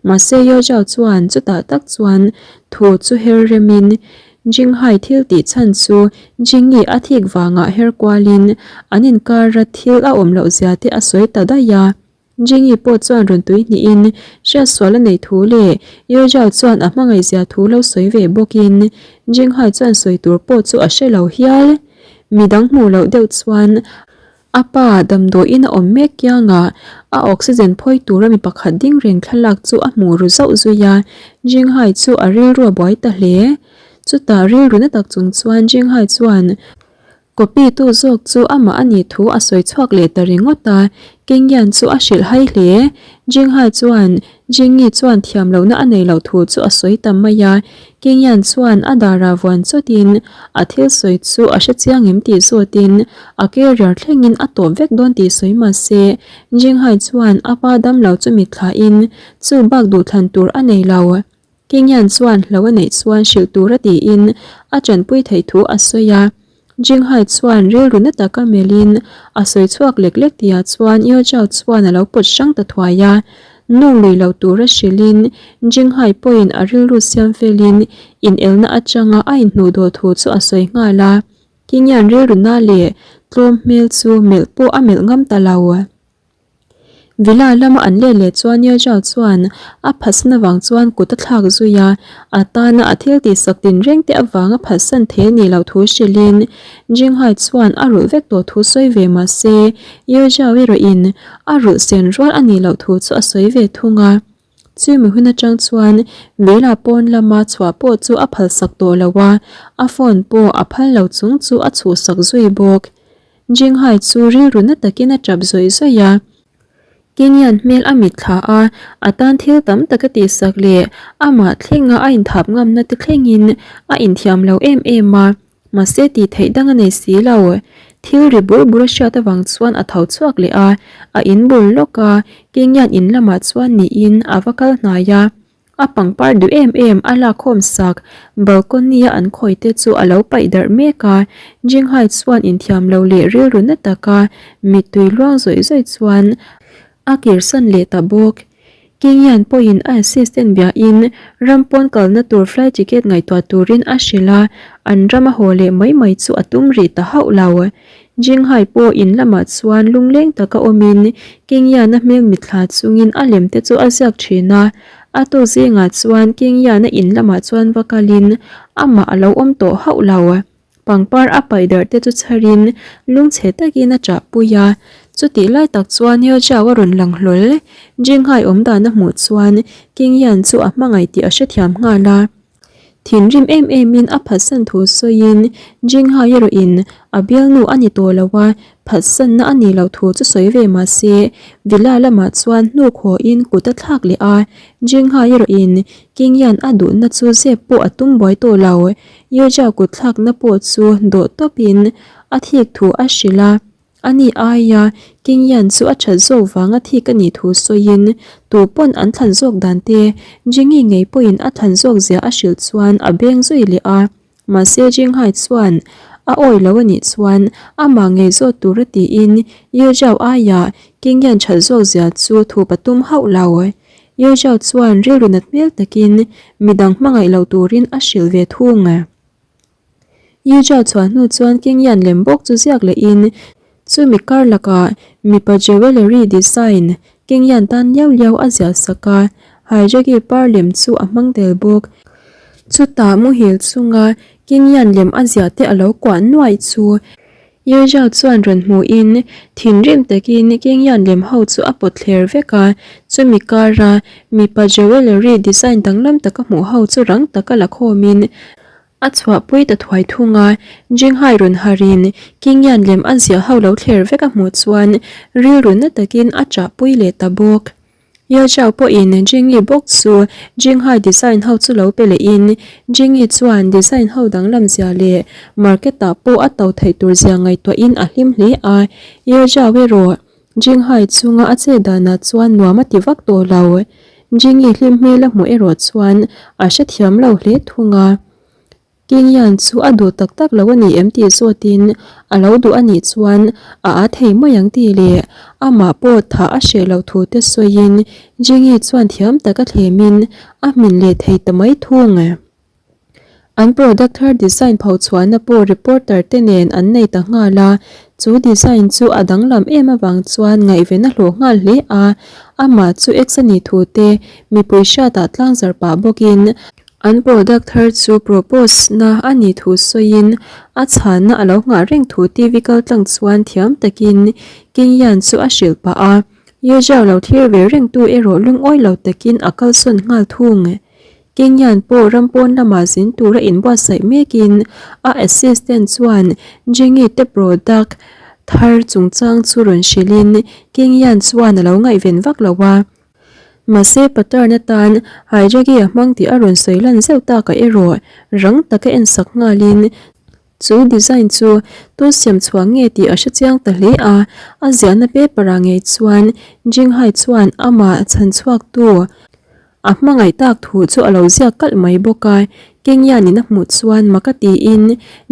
Mahse Yeo Zhao chuan chutah tak chuan thu chu her remin. Jinghai thil tih chhan chu Jingi a thik vangah her kualin an inkara thil a awm loh zia te a sawi ta daih a. Jingi pawh chuan rawn tui hnihin hriatsual a neih thu leh Yuzhao chuan a hmangaih zia thu lo sawi ve bawkin Jinghai chuan sawi tur pawh chu a hre lo hial. Midang hmuh loh deuh chuan A pa damdawiin a awm mek kiangah a oxygen phawi tura mi pakhat ding reng thlalak chu a hmuh ru zauh zui a, Jinghai chu a rilru a buai ta hle. Chutah rilru na tak chung chuan Jinghai chuan copy tu zawk chu amah a nih thu a sawi chhuak leh ta ringawt a, Kingyan chu a hrilh hai hle. Jinghai chuan Jingi chuan thiam lohna a nei loh thu chu a sawi ta mai a, Kingyan chuan a darah vuan chawtin a thil sawi chu a hre chiang em tih zawtin a carrier thlengin a tawp vek dawn tih sawi mah se, Jinghai chuan a pa damlo chu mitthlain chu bak duhthlan tur a nei lo. Kingyan chuan hlo a neih chuan hrilh tura tiin a tanpui theih thu a sawi a. Jinghai chuan rilru na taka melhin a sawi chhuak lek lek tihah chuan Yeo Chao chuan a lo pawt hrang ta thuai a. Nawr lui lo tura hrilhin Jinghai pawhin a rilru siam felin inelna atanga a inhnuhdawh thu chu a sawi nghal a. Kingyan rilru na leh tlawm hmel chu melh pawh a melh ngam ta lo. Villa lama an let leh chuan Ye Zhao chuan a phatsan avang chuan kut a thlak zui a, a tana a thil tihsak tinreng te avanga phatsan thei a nih loh thu hrilhin Jinghai chuan a rulh vek tawh thu sawi ve mah se Ye Zhao erawhin a rulh sen rual a nih loh thu chu a sawi ve thung a. Chumi hun atang chuan Villa pawn lama chhuah pawh chu a phalsak tawh lo a, a phone pawh a phal lo chung chu a chhuhsak zui bawk. Jinghai chu rilru na takin a tap zawih zawih a. Kenyan hmel a mit thla a, a tan thil tam tak a tihsak leh amah thlenga a inthap ngamna te thlengin a inthiam lo em em a, mahse tih theih dang a nei si lo. Thil ri bur bur a hriat avang chuan a tho chhuak leh a, a in bul lawk a, Kenyan in lamah chuan niin a va kal hnai a. A pangpar duh em em a lakkhawm sak balcony a an khawi te chu a lo paih darh mek a, Jinghai chuan inthiam lo leh rilru na taka mittui luang zawih zawih chuan a kirsan leh ta bawk. Kingyan pawhin a assistant biahin ram pawn kalna tur flight ticket ngaihtuah turin a hrilh a, an ram a haw leh mai mai chu a tum rih ta hauh lo. Jinghai pawh in lamah chuan lungleng taka awmin Kingyana hmel mitthla chungin a lem te chu a ziak thin a. A tuk zingah chuan Kingyana in lamah chuan va kalin amah a lo awm tawh hauh lo. Pangpar a paih darh te chu chharin lungchhe takin a chahpui a. Chutih lai tak chuan Yeo Jiao a rawn lang hlawl. Jinghai awmdan a hmuh chuan Kingyan chu a hmangaih tih a hrethiam nghal a. Thinrim em emin a phatsan thu sawiin Jinghai erawhin a bialnu a ni tawh lo a, phatsanna a nih loh thu chu sawi ve mah se, Villa lamah chuan hnuk hawhin kut a thlak leh a, Jinghai erawhin Kingyan a duhna chu zep pawh a tum buai tawh lo, Yuzha kut thlakna pawh chu dawh tawpin a thik thu a hrilh a. Ani aia Kingyan chu a that zawk vanga thik a nih thu sawiin tu pawn an thlan zawk dan te Jingi ngei pawhin a thlan zawk zia a hrilh chuan a beng zui leh a. Mahse Jinghai chuan a awi lo a nih chuan amah ngei zawt tura tiin Ye Zhao aia Kingyan that zawk zia chu thu pa tum hauh lo. Ye Zhao chuan rilru nat hmel takin midang hmangaih lo turin a hrilh ve thung. Yuja chhuah hnu chuan Kingyan lem bawk chu ziak lehin chumi kar lakah mipa jewellery design Kingyan tan liau liau a ziah sak a, Haijagi par lem chu a hmang tel bawk. Chutah muhil chunga Kingyan lem a ziah te a lo kuah nuaih chu Yuja chuan rawn hmuhin thinrim takin Kingyan lem ho chu a pawt thler vek a, chumi kara mipa jewellery design danglam taka hmuh ho chu rang taka la khawmin A chhuahpui ta thuai thung a, Jinghai rawn harin Kingyan lem a ziah ho lo thler vek a hmuh chuan rilru na takin a chahpui leh ta bawk. Yeo Zhao pawhin Jingyi bawk chu Jinghai design ho chu lo pe lehin Jingyi chuan design ho danglam zia leh market ah pawh a to theih tur zia ngaihtuahin a hlim hle a, Yeo Zhao erawh Jinghai chunga a che danah chuan nuam a ti vak tawh lo. Jingi hlim hmel a hmuh erawh chuan a hrethiam lo hle thung a. Kingyan chu a duh tak tak lo a ni em tih zawtin a lo duh a nih chuan a â thei mai ang tih leh amah pawh thah a hreh loh thu te sawiin Jingi chuan thiam taka thlemin a hmin leh thei ta mai thung. An product thar design phochhuahna pawh reporter te nen an nei ta nghal a, chu design chu a danglam em avang chuan ngaihven a hlawh nghal hle a, amah chu ex a nih thu te mipui hriatah tlangzarh pah bawkin an product thar chu propose na a nih thu sawiin a chhanna a lo nghah reng thu TV kaltlang chuan thiam takin King Yan chu a hrilh pah a, Ye Zhao lo thlir ve rengtu erawh lungawi lo takin a kalsawn nghal thung. Kenyan pawh ram pawn lamah zin tura inbuatsaih mekin a assistant chuan Jengi te product thar chungchang chu rawn hrilhin Kenyan chuan a lo ngaihven vak lo a. Mahse pattern atan Haijagi a hmang tih a rawn sawi lan zeuh takah erawh rang taka ensak nghalin Chu design chu tu siam chhuah nge tih a hre chiang ta hle a, a ziahna paper ah ngei chuan Jinghai chuan amah chhan chhuak tu a hmangaih tak thu chu a lo ziak kalh mai bawk a, Kengyan in a hmuh chuan mak a tiin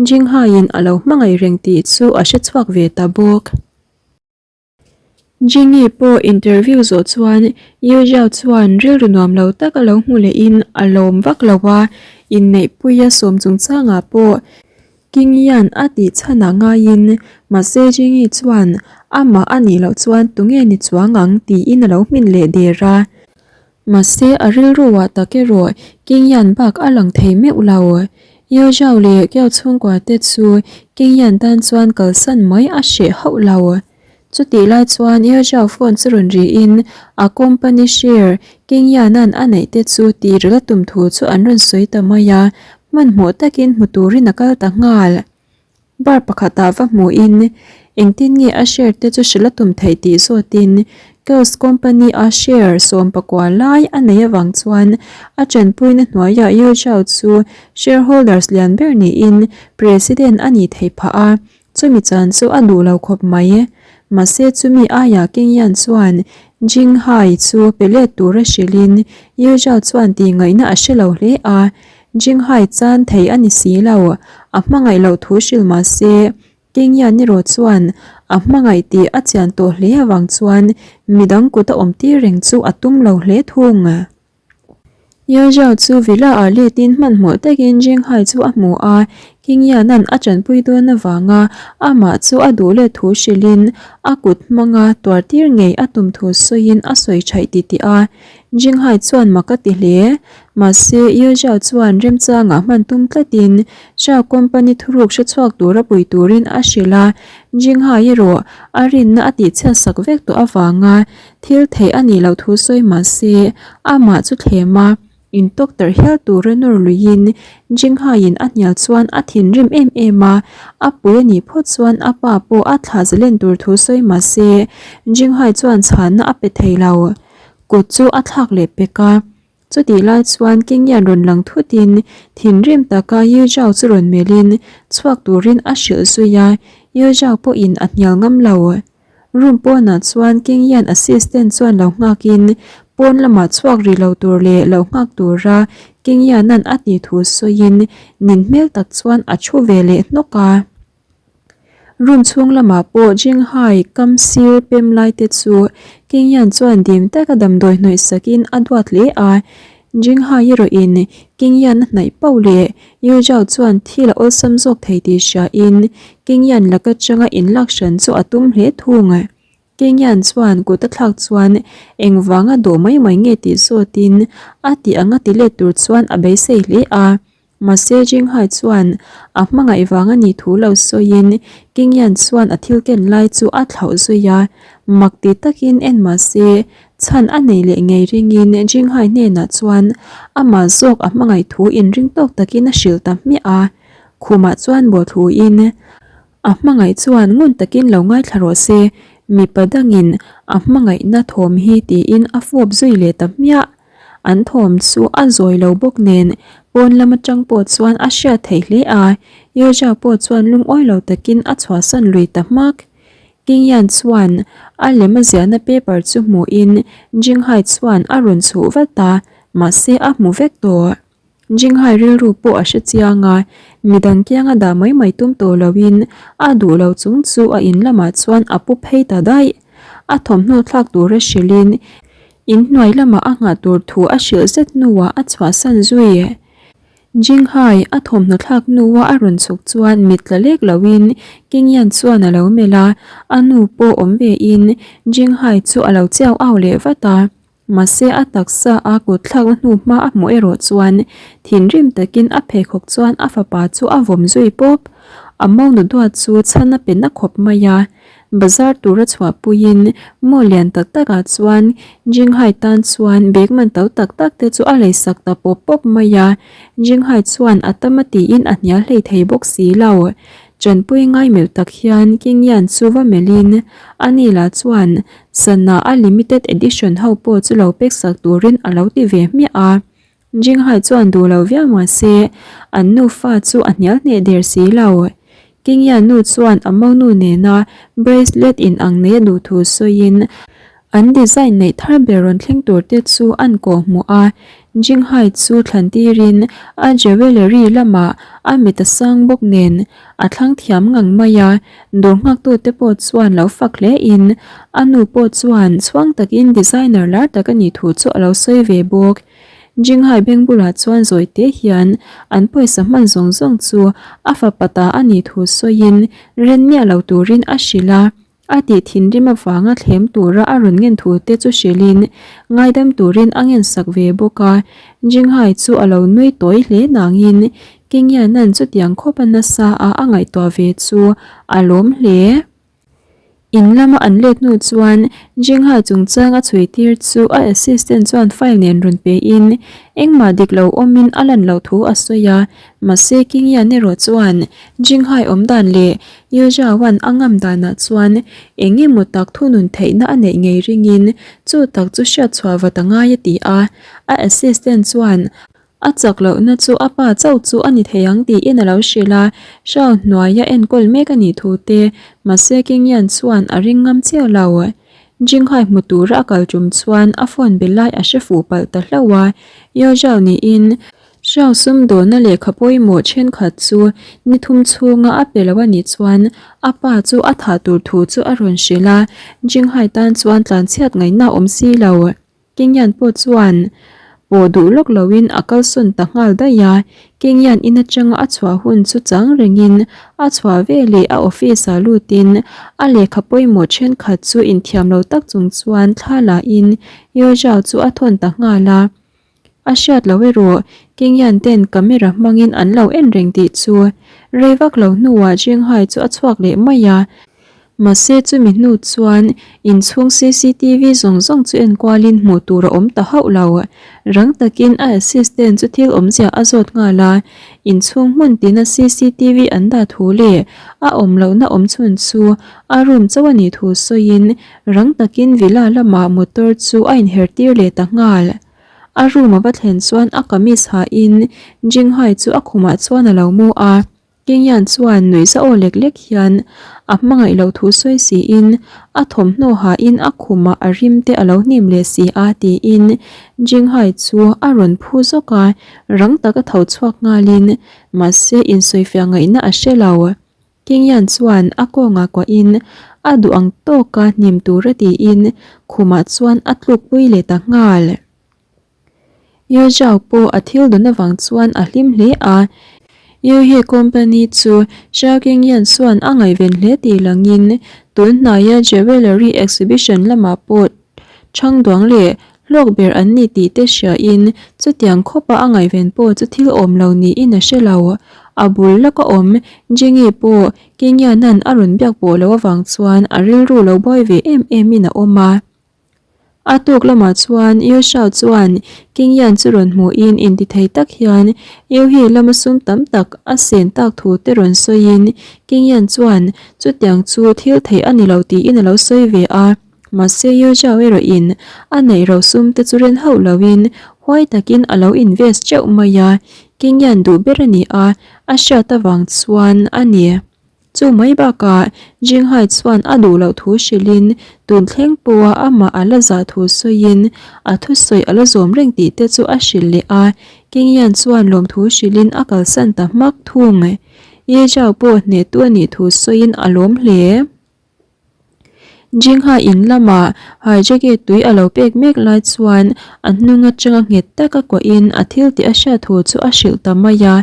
Jinghai in a lo hmangaih reng tih chu a hre chhuak ve ta bawk. Jingi pawh interview zawh chuan Yu Jiao chuan rilru nuam lo tak a lo hmu lehin a lawm vak lo a, inneihpuia sawm chungchangah pawh King Yan a tih chhanah ngaiin mahse Jingi chuan amah a nih loh chuan tunge ni chuang ang tiin a lo hmin leh der a. Mahse a rilruah tak erawh King Yan bak a lang thei meuh lo. Yeo Zhao leh Kiao chhungkua te chu King Yan tan chuan kalsan mai a hreh hauh lo. Chutih lai chuan Yeo Zhao phone chu rawn riin a company share King Yan-a'n a neih te chu tih rel a tum thu chu an rawn sawi ta mai a, hmanhmawh takin hmu turin a kal ta nghal. Bar pakhatah va hmuhin engtin nge a share te chu hrilh a tum theih tih zawtin Kels company a share 19 lai a nei avang chuan a tanpuina hnuaiah Yu Zhao chu shareholders lian ber niin president a nih theih phah a, chumi chan chu a duh lo khawp mai. Mahse chumi aiah King Yan chuan Jing Hai chu pe let tura hrilhin Yu Zhao chuan tihngaihna a hre lo hle a, Jinghai chan thei a ni si lo, a hmangaih loh thu hrilh mah se, Kingyan erawh chuan a hmangaih tih a chian tawh hle avang chuan midang kut a awm tir reng chu a tum lo hle thung. Yao chu villa ah letin hmanhmawh takin Jinghai chu a hmu a, Kingyanan a tanpui dawn avanga amah chu a duh let thu hrilhin a kut hmanga tuar tir ngei a tum thu sawiin a sawi thaih titih a, Jinghai chuan mak a ti hle. Mahse, Ye Zhao chuan remchangah hman tum tlatin Zhao Company thuruk hre chhuak tura pui turin a hrilh a, Jinghai erawh a rinna a tihchhiat sak vek tawh avanga thil theih a nih loh thu sawi mahse, amah chu thlem a, intawk tarh hial tura nawr luiin Jinghaiin a hnial chuan a thinrim em em a, a pui a nih phawt chuan a pa pawh a thlah zalen tur thu sawi mahse, Jinghai chuan chhanna a pe thei lo. Kut chu a thlak leh pek a. Chutih lai chuan Kingyan rawn lang thutin thinrim taka Yu Zhao chu rawn melhin chhuak turin a hrilh zui a, Yu Zhao pawhin a hnial ngam lo. Room pawnah chuan Kingyan assistant chuan lo nghakin pawn lamah chhuak rih lo tur leh lo nghak tura Kingyan-a'n a tih thu sawiin nin hmel tak chuan a thu ve leh hnawk a. Room chhung lamah pawh Jinghai kam sir pem lai te chu Kingyan chuan dim taka damdawi hnawih sakin a duat hle a. Jinghai erawhin Kingyan a hnaih pauh leh Yu Zhao chuan thil a awlsam zawk thei tih hriain Kingyan laka changa inlak hran chu a tum hle thung. Kingyan chuan kut a thlak chuan engvanga dawh mai mai nge tih zawtin a tih anga ti let tur chuan a beisei hle a. Mahse Jinghai chuan a hmangaih vang a nih thu lo sawiin Kingyan chuan a thil ken lai chu a thlauh zui a, mak ti takin en mahse chhan a nei leh ngei ringin Jinghai hnenah chuan amah zawk a hmangaih thu inring tawk takin a hrilh ta hmiah a, khumah chuan bawhthuin a hmangaih chuan ngun takin lo ngaithla rawh se, mipa dangin a hmangaihna thawm hi tiin a fawp zui leh ta hmiah. An thawm chu a zawi lo bawk nen pawn lam atang pawh chuan a hriat theih hle a, Yeoja pawh chuan lungawi lo takin a chhuahsan lui ta hmak. Kingyan chuan a lem a ziahna paper chu hmuhin Jinghai chuan a rawn chhuh vat a, mahse a hmu vek tawh. Jinghai rilru pawh a hre chiang a, midang kianga dah mai mai tum tawh loin a duh lo chung chu a in lamah chuan a pu phei ta daih. A thawmhnaw thlak tura hrilhin in hnuai lamah a nghah tur thu a hrilh zet hnuah a chhuahsan zui. Jinghai a thawmhnaw thlak hnua a rawn chhuk chuan mit tla lek loin Kingyan chuan a lo melh a, a nu pawh awm vein Jinghai chu a lo chiau au leh vat a. Mahse a taksa a kut thlakna hnu hma a hmuh erawh chuan thinrim takin a pheikhawk chuan a fapa chu a vawm zui pawp. A monu duat chu chhan a pe na khawp mai a. Bazar tura chhuahpuiin mall lian tak takah chuan Jinghai tan chuan bag man to tak tak te chu a leisak ta pawp pawp mai a. Jinghai chuan a tam a tiin a hnial hlei thei bawk si lo. Chanpui ngai melh tak hian Kingyan chu va melhin a ni lah chuan sana a limited edition ho pawh chu lo pek sak turin a lo ti ve hmiah a. Jinghai chuan duh lo viau mah se an nufa chu a hnial hneh der si lo. Kingyan nu chuan a monu nena bracelet in ang nei a duh thu sawiin An design neih thar ber rawn thleng tur te chu an kawh hmuh a, Jinghai chu thlan tirin a jewellery lamah a mit a sang bawk nen a thlang thiam ngang mai a, dawr nghaktu te pawh chuan lo fak hle in a nu pawh chuan chhuang takin designer lar tak a nih thu chu a lo sawi ve bawk. Jinghai beng bulah chuan zawi te hian an pawisa hman zawng zawng chu a fapa ta a nih thu sawiin ren miah lo turin a hrilh a. A tih thinrim avanga thlem tura a rawn ngen thu te chu hrilhin ngaidam turin a ngensak ve bawk a. Jinghai chu a lo nui tawi hle nangin Kingyanan chutiang khawp a nasa a a ngaihtuah ve chu a lawm hle. In lama an let hnu chuan Jinghai chungchang a chhui tir chu a assistant chuan file nen rawn pein engmah dik lo awmin a lan loh thu a sawi a. Mahse Kingyan erawh chuan Jinghai awm dan leh Yujawan a ngam danah chuan eng emaw tak thunun theihna a neih ngei ringin chu tak chu hriat chhuah vat a ngai a ti a. A assistant chuan a chak lohna chu a pa chauh chu a ni thei ang tiin a lo hrilh a, Shao hnuaia enkawl mek a nih thu te mahse Kingyan chuan a ring ngam chiah lo. Jinghai hmu tura a kal tum chuan a phone be lai a hre fuh palh ta hlauh a, Yuzhao niin Hriau sumdawnna lehkha pawimawh thenkhat chu ni thum chhunga a pe lo a nih chuan a pa chu a thah tur thu chu a rawn hrilh a, Jinghai tan chuan tlanchhiat ngaihna a awm si lo. Kingyan pawh chuan pawh duh lawk loin a kalsawn ta nghal daih a, Kingyan in atanga a chhuah hun chu chang rengin a chhuah veleh a office ah lutin a lehkha pawimawh thenkhat chu inthiam lo tak chung chuan thla la in Yozhao chu a thawn ta nghal a. A hriat loh erawh Kingyan ten camera hmangin an lo en reng tih chu rei vak lo hnuah Jinghai chu a chhuak leh mai a. Mahse chumi hnu chuan inchhung cctv zawng zawng chu enkualin hmuh tur a awm ta hauh lo. Rang takin a assistant chu thil awmzia a zawt nghal a, inchhung hmun tina cctv an dah thu leh a awm lohna awm chhun chu a room chauh a nih thu sawiin Rang takin villa lamah motor chu a inher tir leh ta nghal. A room a va thlen chuan a kamis hahin Jinghai chu a khumah chuan a lo mu a. Kingyan chuan nuihza aw lek lek hian a hmangaih loh thu sawi siin a thawmhnaw hahin a khumah a rim te a lo hnim leh si a tiin Jinghai chu a rawn phu zawk a, rang taka tho chhuak nghalin mahse insawifiah ngaihna a hre lo. Kingyan chuan a kawngah kuahin a duh ang tawka hnim tura tiin khumah chuan a tlukpui leh ta nghal. Yu Zhao pawh a thil dawn avang chuan a hlim hle a, Yu He company chu Xiao Kingyan chuan a ngaihven hle tih langin tun hnaia jewellery exhibition lamah pawh Chhangduang leh hlawk ber an ni tih te hriain chutiang khawpa a ngaihven pawh chu thil awm lo niin a hre lo. A bul lawka awm Jengi pawh Kengiana'n a rawn biak pawh loh avang chuan a rilru lo buai ve em emin a awm a. A tuk lamah chuan Yu Shao chuan Kengian chu rawn hmuhin intithei tak hian Yu hi lama sum tam tak a sen tak thu te rawn sawiin Kengian chuan chutiang chu thil theih a ni lo tiin a lo sawi ve a. Mahse Yozhao erawhin a neih ro sum te chu ren hauh loin huai takin a lo invest teuh mai a, Kingyan duh ber a ni a, a hriat avang chuan a ni. Chu mai bakah Jinghai chuan a duh loh thu hrilhin tun thleng pawha amah a la zah thu sawiin a thusawi a la zawm reng tih te chu a hrilh leh a, Kingyan chuan lawmthu hrilhin a kalsan ta hmak thung. Yezhao pawh hnehtu a nih thu sawiin a lawm hle. Jingha in lamah Haijaki tui a lo pek mek lai chuan a hnung atanga nghet taka kuahin a thil tih a hriat thu chu a hrilh ta mai a.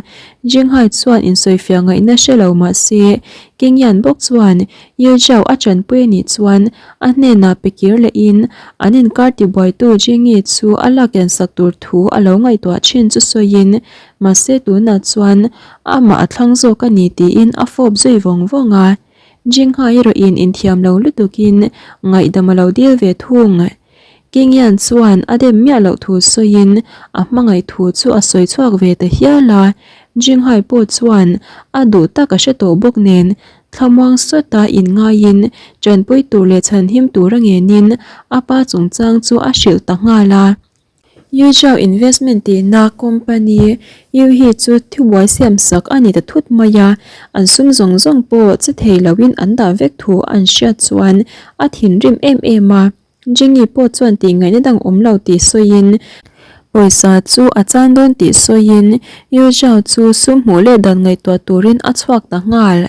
Jinghai chuan insawifiah ngaihna hre lo mah se, Kingyan bawk chuan Yu Zhao a tanpui a nih chuan a hnenah pe kir lehin an inkar tibuaitu Jingi chu a lakkian sak tur thu a lo ngaihtuah thin chu sawiin mahse tunah chuan amah a thlang zawk a ni tiin a fawp zui vawng vawng a. Jingha erawhin inthiam lo lutukin ngaihdam a lo dil ve thung. Kingyan chuan a dem miah loh thu sawiin a hmangaih thu chu a sawi chhuak ve ta hial a. Jinghai pawh chuan a duh tak a hre tawh bawk nen thlamuang sawta inngaiin tanpui tur leh chhanhim tura ngenin a pa chungchang chu a hrilh ta nghal a. Yuzhou Investment tihna company Yu hi chu thubuai siam sak a ni ta thut mai a, an sum zawng zawng pawh che thei loin an dah vek thu an hriat chuan a thinrim em em a. Jingyi pawh chuan tih ngaihna dang awm lo tih sawiin pawisa chu a chan dawn tih sawiin Yuzhou chu sum hmuh leh dan ngaihtuah turin a chhuak ta nghal.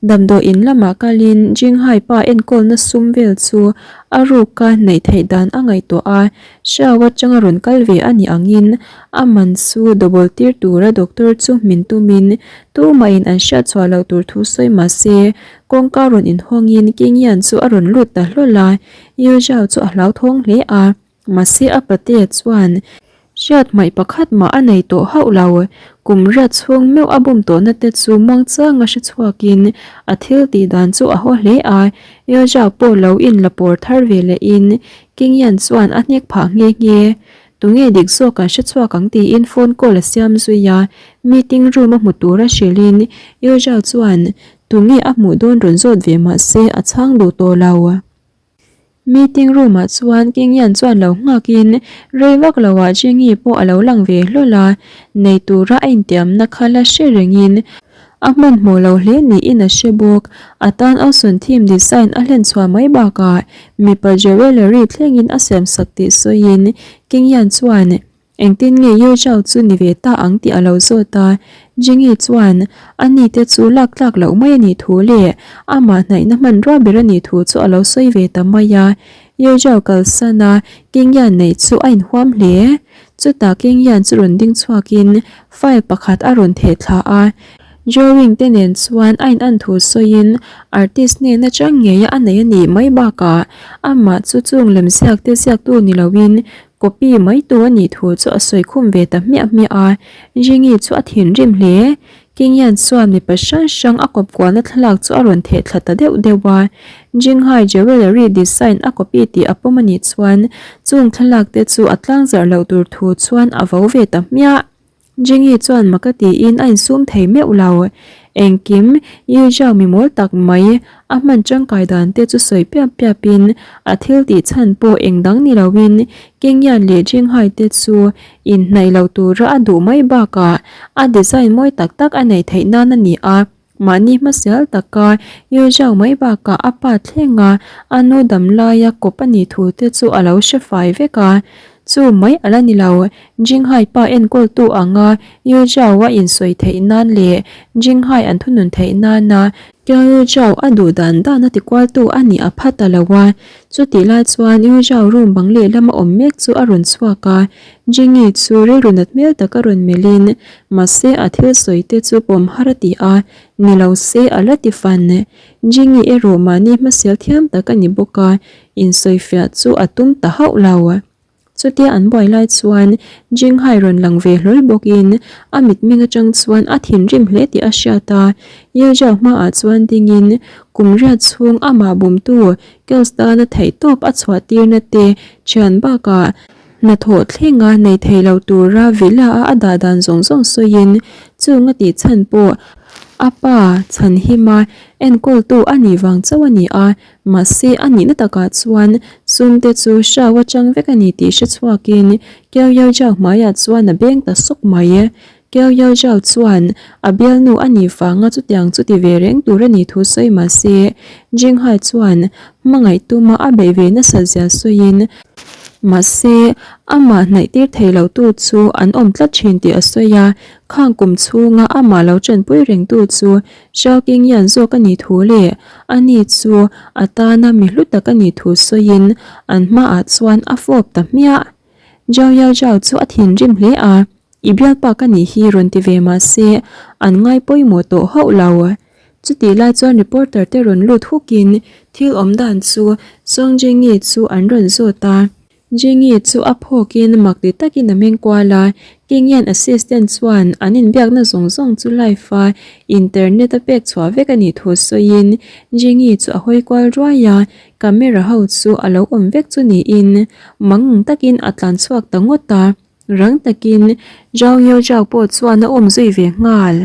Damdawi in lamah kalin Jinghai pa enkawlna sum vel chu a ruka neih theih dan a ngaihtuah a, Xiao atanga rawn kal ve a nih angin a man chu double tir tura doctor chu min tumin tumahin an hriat chhuah loh tur thu sawi mah se kawngka rawn inhawngin King Yan chu a rawn lut ta hlawl a, Yu Zhao chu a hlauthawng hle a. Mahse a patea chuan hriat hmaih pakhat mah a nei tawh hauh lo. Kum riat chhung meuh a bum tawhna te chu muangchanga hre chhuakin a thil tih dan chu a haw hle a. Yoja pawh lo in la pawr thar ve lehin Kingyan chuan a hnek phah nghe nghe. Tunge dik zawk an hre chhuak ang tiin phone call a siam zui a. Meeting room a hmu tura hrilhin Yoja chuan tunge a hmuh dawn rawn zawt ve mahse a chhang duh tawh lo. Meeting room ah chuan Kingyan chuan lo nghakin rei vak lo ah Jengi pawh a lo lang ve hlawl a, nei tura a intiamna kha la hre rengin a hmanhmawh lo hle niin a hre bawk. A tan Awson theme design a hlen chhuah mai bakah mipa jewellery thlengin a siamsak tih sawiin Kingyan chuan Engtin nge Yu Zhao chu ni ve ta ang tih a lo zawt a, Jingyi chuan a ni te chu lak tlak loh mai a nih thu leh amah hnaihna hmanrua ber a nih thu chu a lo sawi ve ta mai a. Yu Zhao kalsan a King Yan neih chu a inhuam hle. Chutah King Yan chu rawn ding chhuakin file pakhat a rawn theh thla a, Drawing te nen chuan a in an thu sawiin artist hnen atang ngeia a nei a nih mai bakah amah chu chung lemziak te ziaktu ni loin Copy mai tu a nih thu chu a sawi khum ve ta hmiah hmiah a, Jingi chu a thinrim hle. Kingyan chuan mipa hrang hrang a kawp kualna thlalak chu a rawn theh thla ta deuh deuh a. Jinghai jewellery design a copy tih a pawm a nih chuan chung thlalak te chu a tlangzarh loh tur thu chuan a vo ve ta hmiah. Jengi chuan mak a tiin a insum thei meuh lo. Engkim, Yu Zhao mi mawl tak mai, a hman tangkai dan te chu sawi piap piap in a thil tih chhan pawh eng dang ni loin King Yan leh Jing Hai te chu inhnaih lo tura a duh mai bakah a design mawi tak tak a neih theih nan a ni a. Mahni hmasial taka Yu Zhao mai bakah a pa thlenga a nu dam laia kawp a nih thu te chu a lo hre fai vek a. Chu mai a la ni lo, Jinghai pa enkawltu anga Yu Zhao a insawi theih nan leh Jinghai an thunun theih nana Yu Zhao a duh dan dan a tikualtu a nih a pha ta lo a. Chutih lai chuan Yu Zhao room bang lehlama awm mek chu a rawn chhuak a, Jingi chu rilru nat hmel taka rawn melhin Mahse a thil sawi te chu pawm har a ti a, ni lo se a la ti fan. Jingi erawh mahni hmasial thiam tak a ni bawk a, insawifiah chu a tum ta hauh lo. Chutia an buai lai chuan Jinghai rawn lang ve hlawl bawkin a mitmeng atang chuan a thinrim hle tih a hriat a. Yezhao hmaah chuan dingin kum riat chhung amah bumtu Kels tana theihtawp a chhuah tirna te thian bakah Hnathawh thlenga nei thei lo tura villa a a dah dan zawng zawng sawiin chung a tih chhan pawh a pa chhanhima enkawltu a nih vang chauh a ni a, mahse a nihna takah chuan sum te chu hriau atang vek a ni tih hre chhuakin Kiau Yau Jiao hmaiah chuan a beng ta sawk mai. Kiau Yau Jiao chuan a bialnu a nih vanga chutiang chu ti ve reng tur a nih thu sawi mahse Jinghai chuan hmangaih tuma a beih ve nasat zia sawiin. Mahse, amah hnaihtir thei lotu chu an awm tlat thin tih a sawi a, khang kum chhunga amah lo tanpui rengtu chu Xiao Qingyan zawk a nih thu leh ani chu a tana mi hlu tak a nih thu sawiin an hmaah chuan a fawp ta hmiah. Zhao Yao Zhao chu a thinrim hle a, I bialpa ka nih hi rawn ti ve mahse an ngai pawimawh tawh hauh lo. Chutih lai chuan reporter te rawn lut hukin thil awm dan chu Song Jingi chu an rawn zawt a. Jingi chu a phawkin mak ti takin a meng kual a, Kingian assistant chuan an inbiakna zawng zawng chu live a internet a pek chhuah vek a nih thu sawiin Jingi chu a hawi kual ruai a, camera ho chu a lo awm vek chu niin mang takin a tlan chhuak ta ngawt a. Rang takin Zhao Yao Zhao pawh chuan a awm zui ve nghal.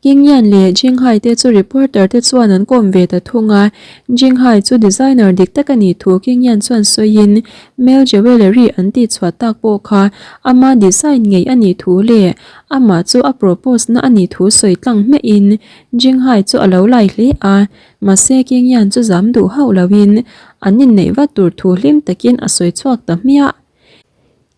Qingyan leh Jinghai te chu reporter te chuan an kawm ve ta thung a, Jinghai chu designer dik tak a nih thu Qingyan chuan sawiin Mel Jewellery an tih chhuah tak pawh kha ama design ngei a nih thu leh amah chu a propose na a nih thu sawi tlang hmiahin Jinghai chu a lo lai hle a, mahse Qingyan chu zam duh hauh loin an inneih vat tur thu hlim takin a sawi chhuak ta hmiah.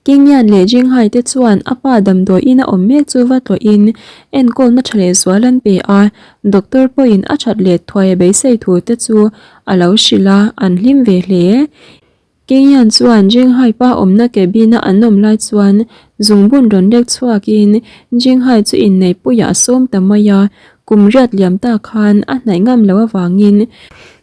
Kingyan leh Jinghai te chuan a pa damdawi in a awm mek chu va tlawhin enkawlna tha leh zual an pe a, doctor pawhin a that leh thuai a beisei thu te chu a lo hrilh a, an hlim ve hle. Kingyan chuan Jinghai pa awmna cabin a an awm lai chuan zungbun rawn lek chhuakin Jinghai chu inneihpuiah a sawm ta mai a, kum riat liam ta khan a hnaih ngam loh avangin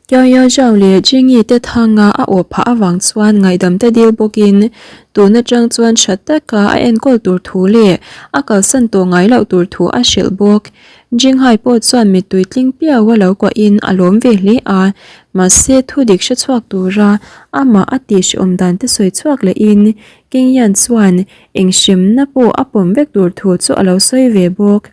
Kiao Zhao leh Jingyi te thanga a awh phah avang chuan ngaihdam te dil bawkin tun atang chuan tha taka a enkawl tur thu leh a kalsan tawh ngai loh tur thu a hrilh bawk. Jinghai pawh chuan mittui tling piau a lo kuahin a lawm ve hle a, mahse thu dik hre chhuak tura amah a tihhrehawm dan te sawi chhuak lehin Kingyan chuan eng hremna pawh a pawm vek tur thu chu a lo sawi ve bawk.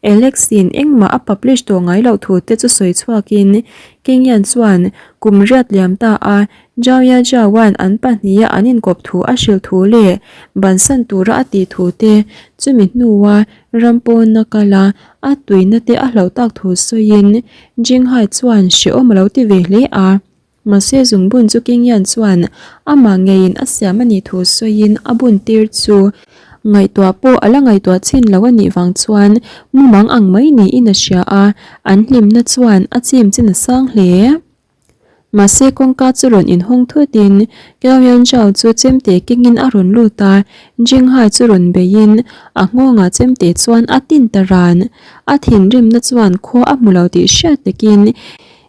Alex-in engmah a publish tawh ngai loh thu te chu sawi chhuakin Kingyan chuan kum riat liam ta a Zhao Ya Zhao-a'n an pahniha an inkawp thu a hrilh thu leh bansan tura a tih thu te, chumi hnua ram pawna kala a tuina te a hlauh tak thu sawiin Jinghai chuan hrehawm a lo ti ve hle a. Mahse zungbun chu Kingyan chuan amah ngeiin a siam a nih thu sawiin a bun tir chu ngaihtuah pawh a la ngaihtuah chin lo a nih vang chuan mumang ang mai niin a hria a, an hlimna chuan a chim chin a sang hle. Mahse kawngka chu rawn inhawng thutin Kiao Yan Zhao chu chemte kengin a rawn lut a, Jinghai chu rawn beiin a nghawngah chemte chuan a tin ta ran. A thinrimna chuan khua a hmu lo tih hriat takin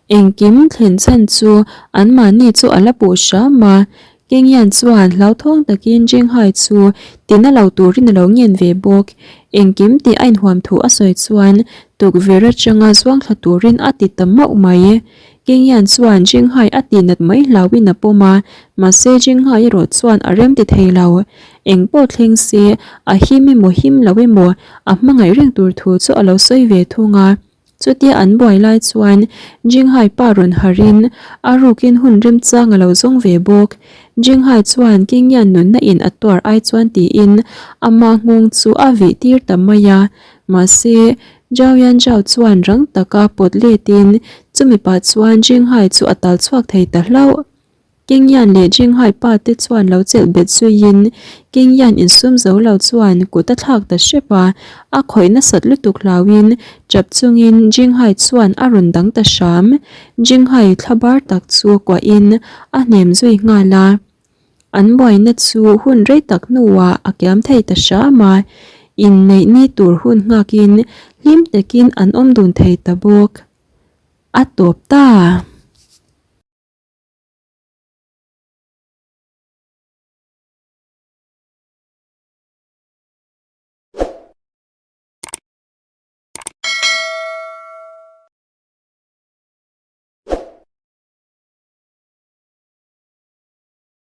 Engkim thlen chhan chu anmahni chu a la puh hram a, Kengyan chuan hlauthawng takin Jinghai chu tina lo turin a lo ngen ve bawk. Engkim tih a inhuam thu a sawi chuan tukverh atanga zuang thla turin a ti ta mauh mai. Kengyan chuan Jinghai a tihnat mai hlauhin a pawm a, mahse Jinghai erawh chuan a rem ti thei lo. Eng pawh thleng se a him emaw him lo emaw a hmangaih reng tur thu chu a lo sawi ve thung a. Chutia an buai lai chuan Jinghai pa rawn harhin a rukin hun remchang a lo zawng ve bawk. Jinghai chuan Kingyan nunna in a tuar ai chuan tiin ama nghawng chu a vih tir ta mai a. Mahse, Zhao Yanzhao chuan rang taka pawt letin chumi pah chuan Jinghai chu a tal chhuak thei ta hlauh. Kingyan leh Jinghai pa te chuan lo chelh bet zuiin Kingyan insum zo lo chuan kut a thlak ta hrep a, a khawih nasat lutuk hlauhin chap chungin Jinghai chuan a rawn dang ta hram. Jinghai thla bar tak chu kuahin a hnem zui nghal a. An buaina chu hun rei tak hnuah a kiam thei ta hram a, inneih ni tur hun nghakin hlim takin an awm dun thei ta bawk. A tawp ta.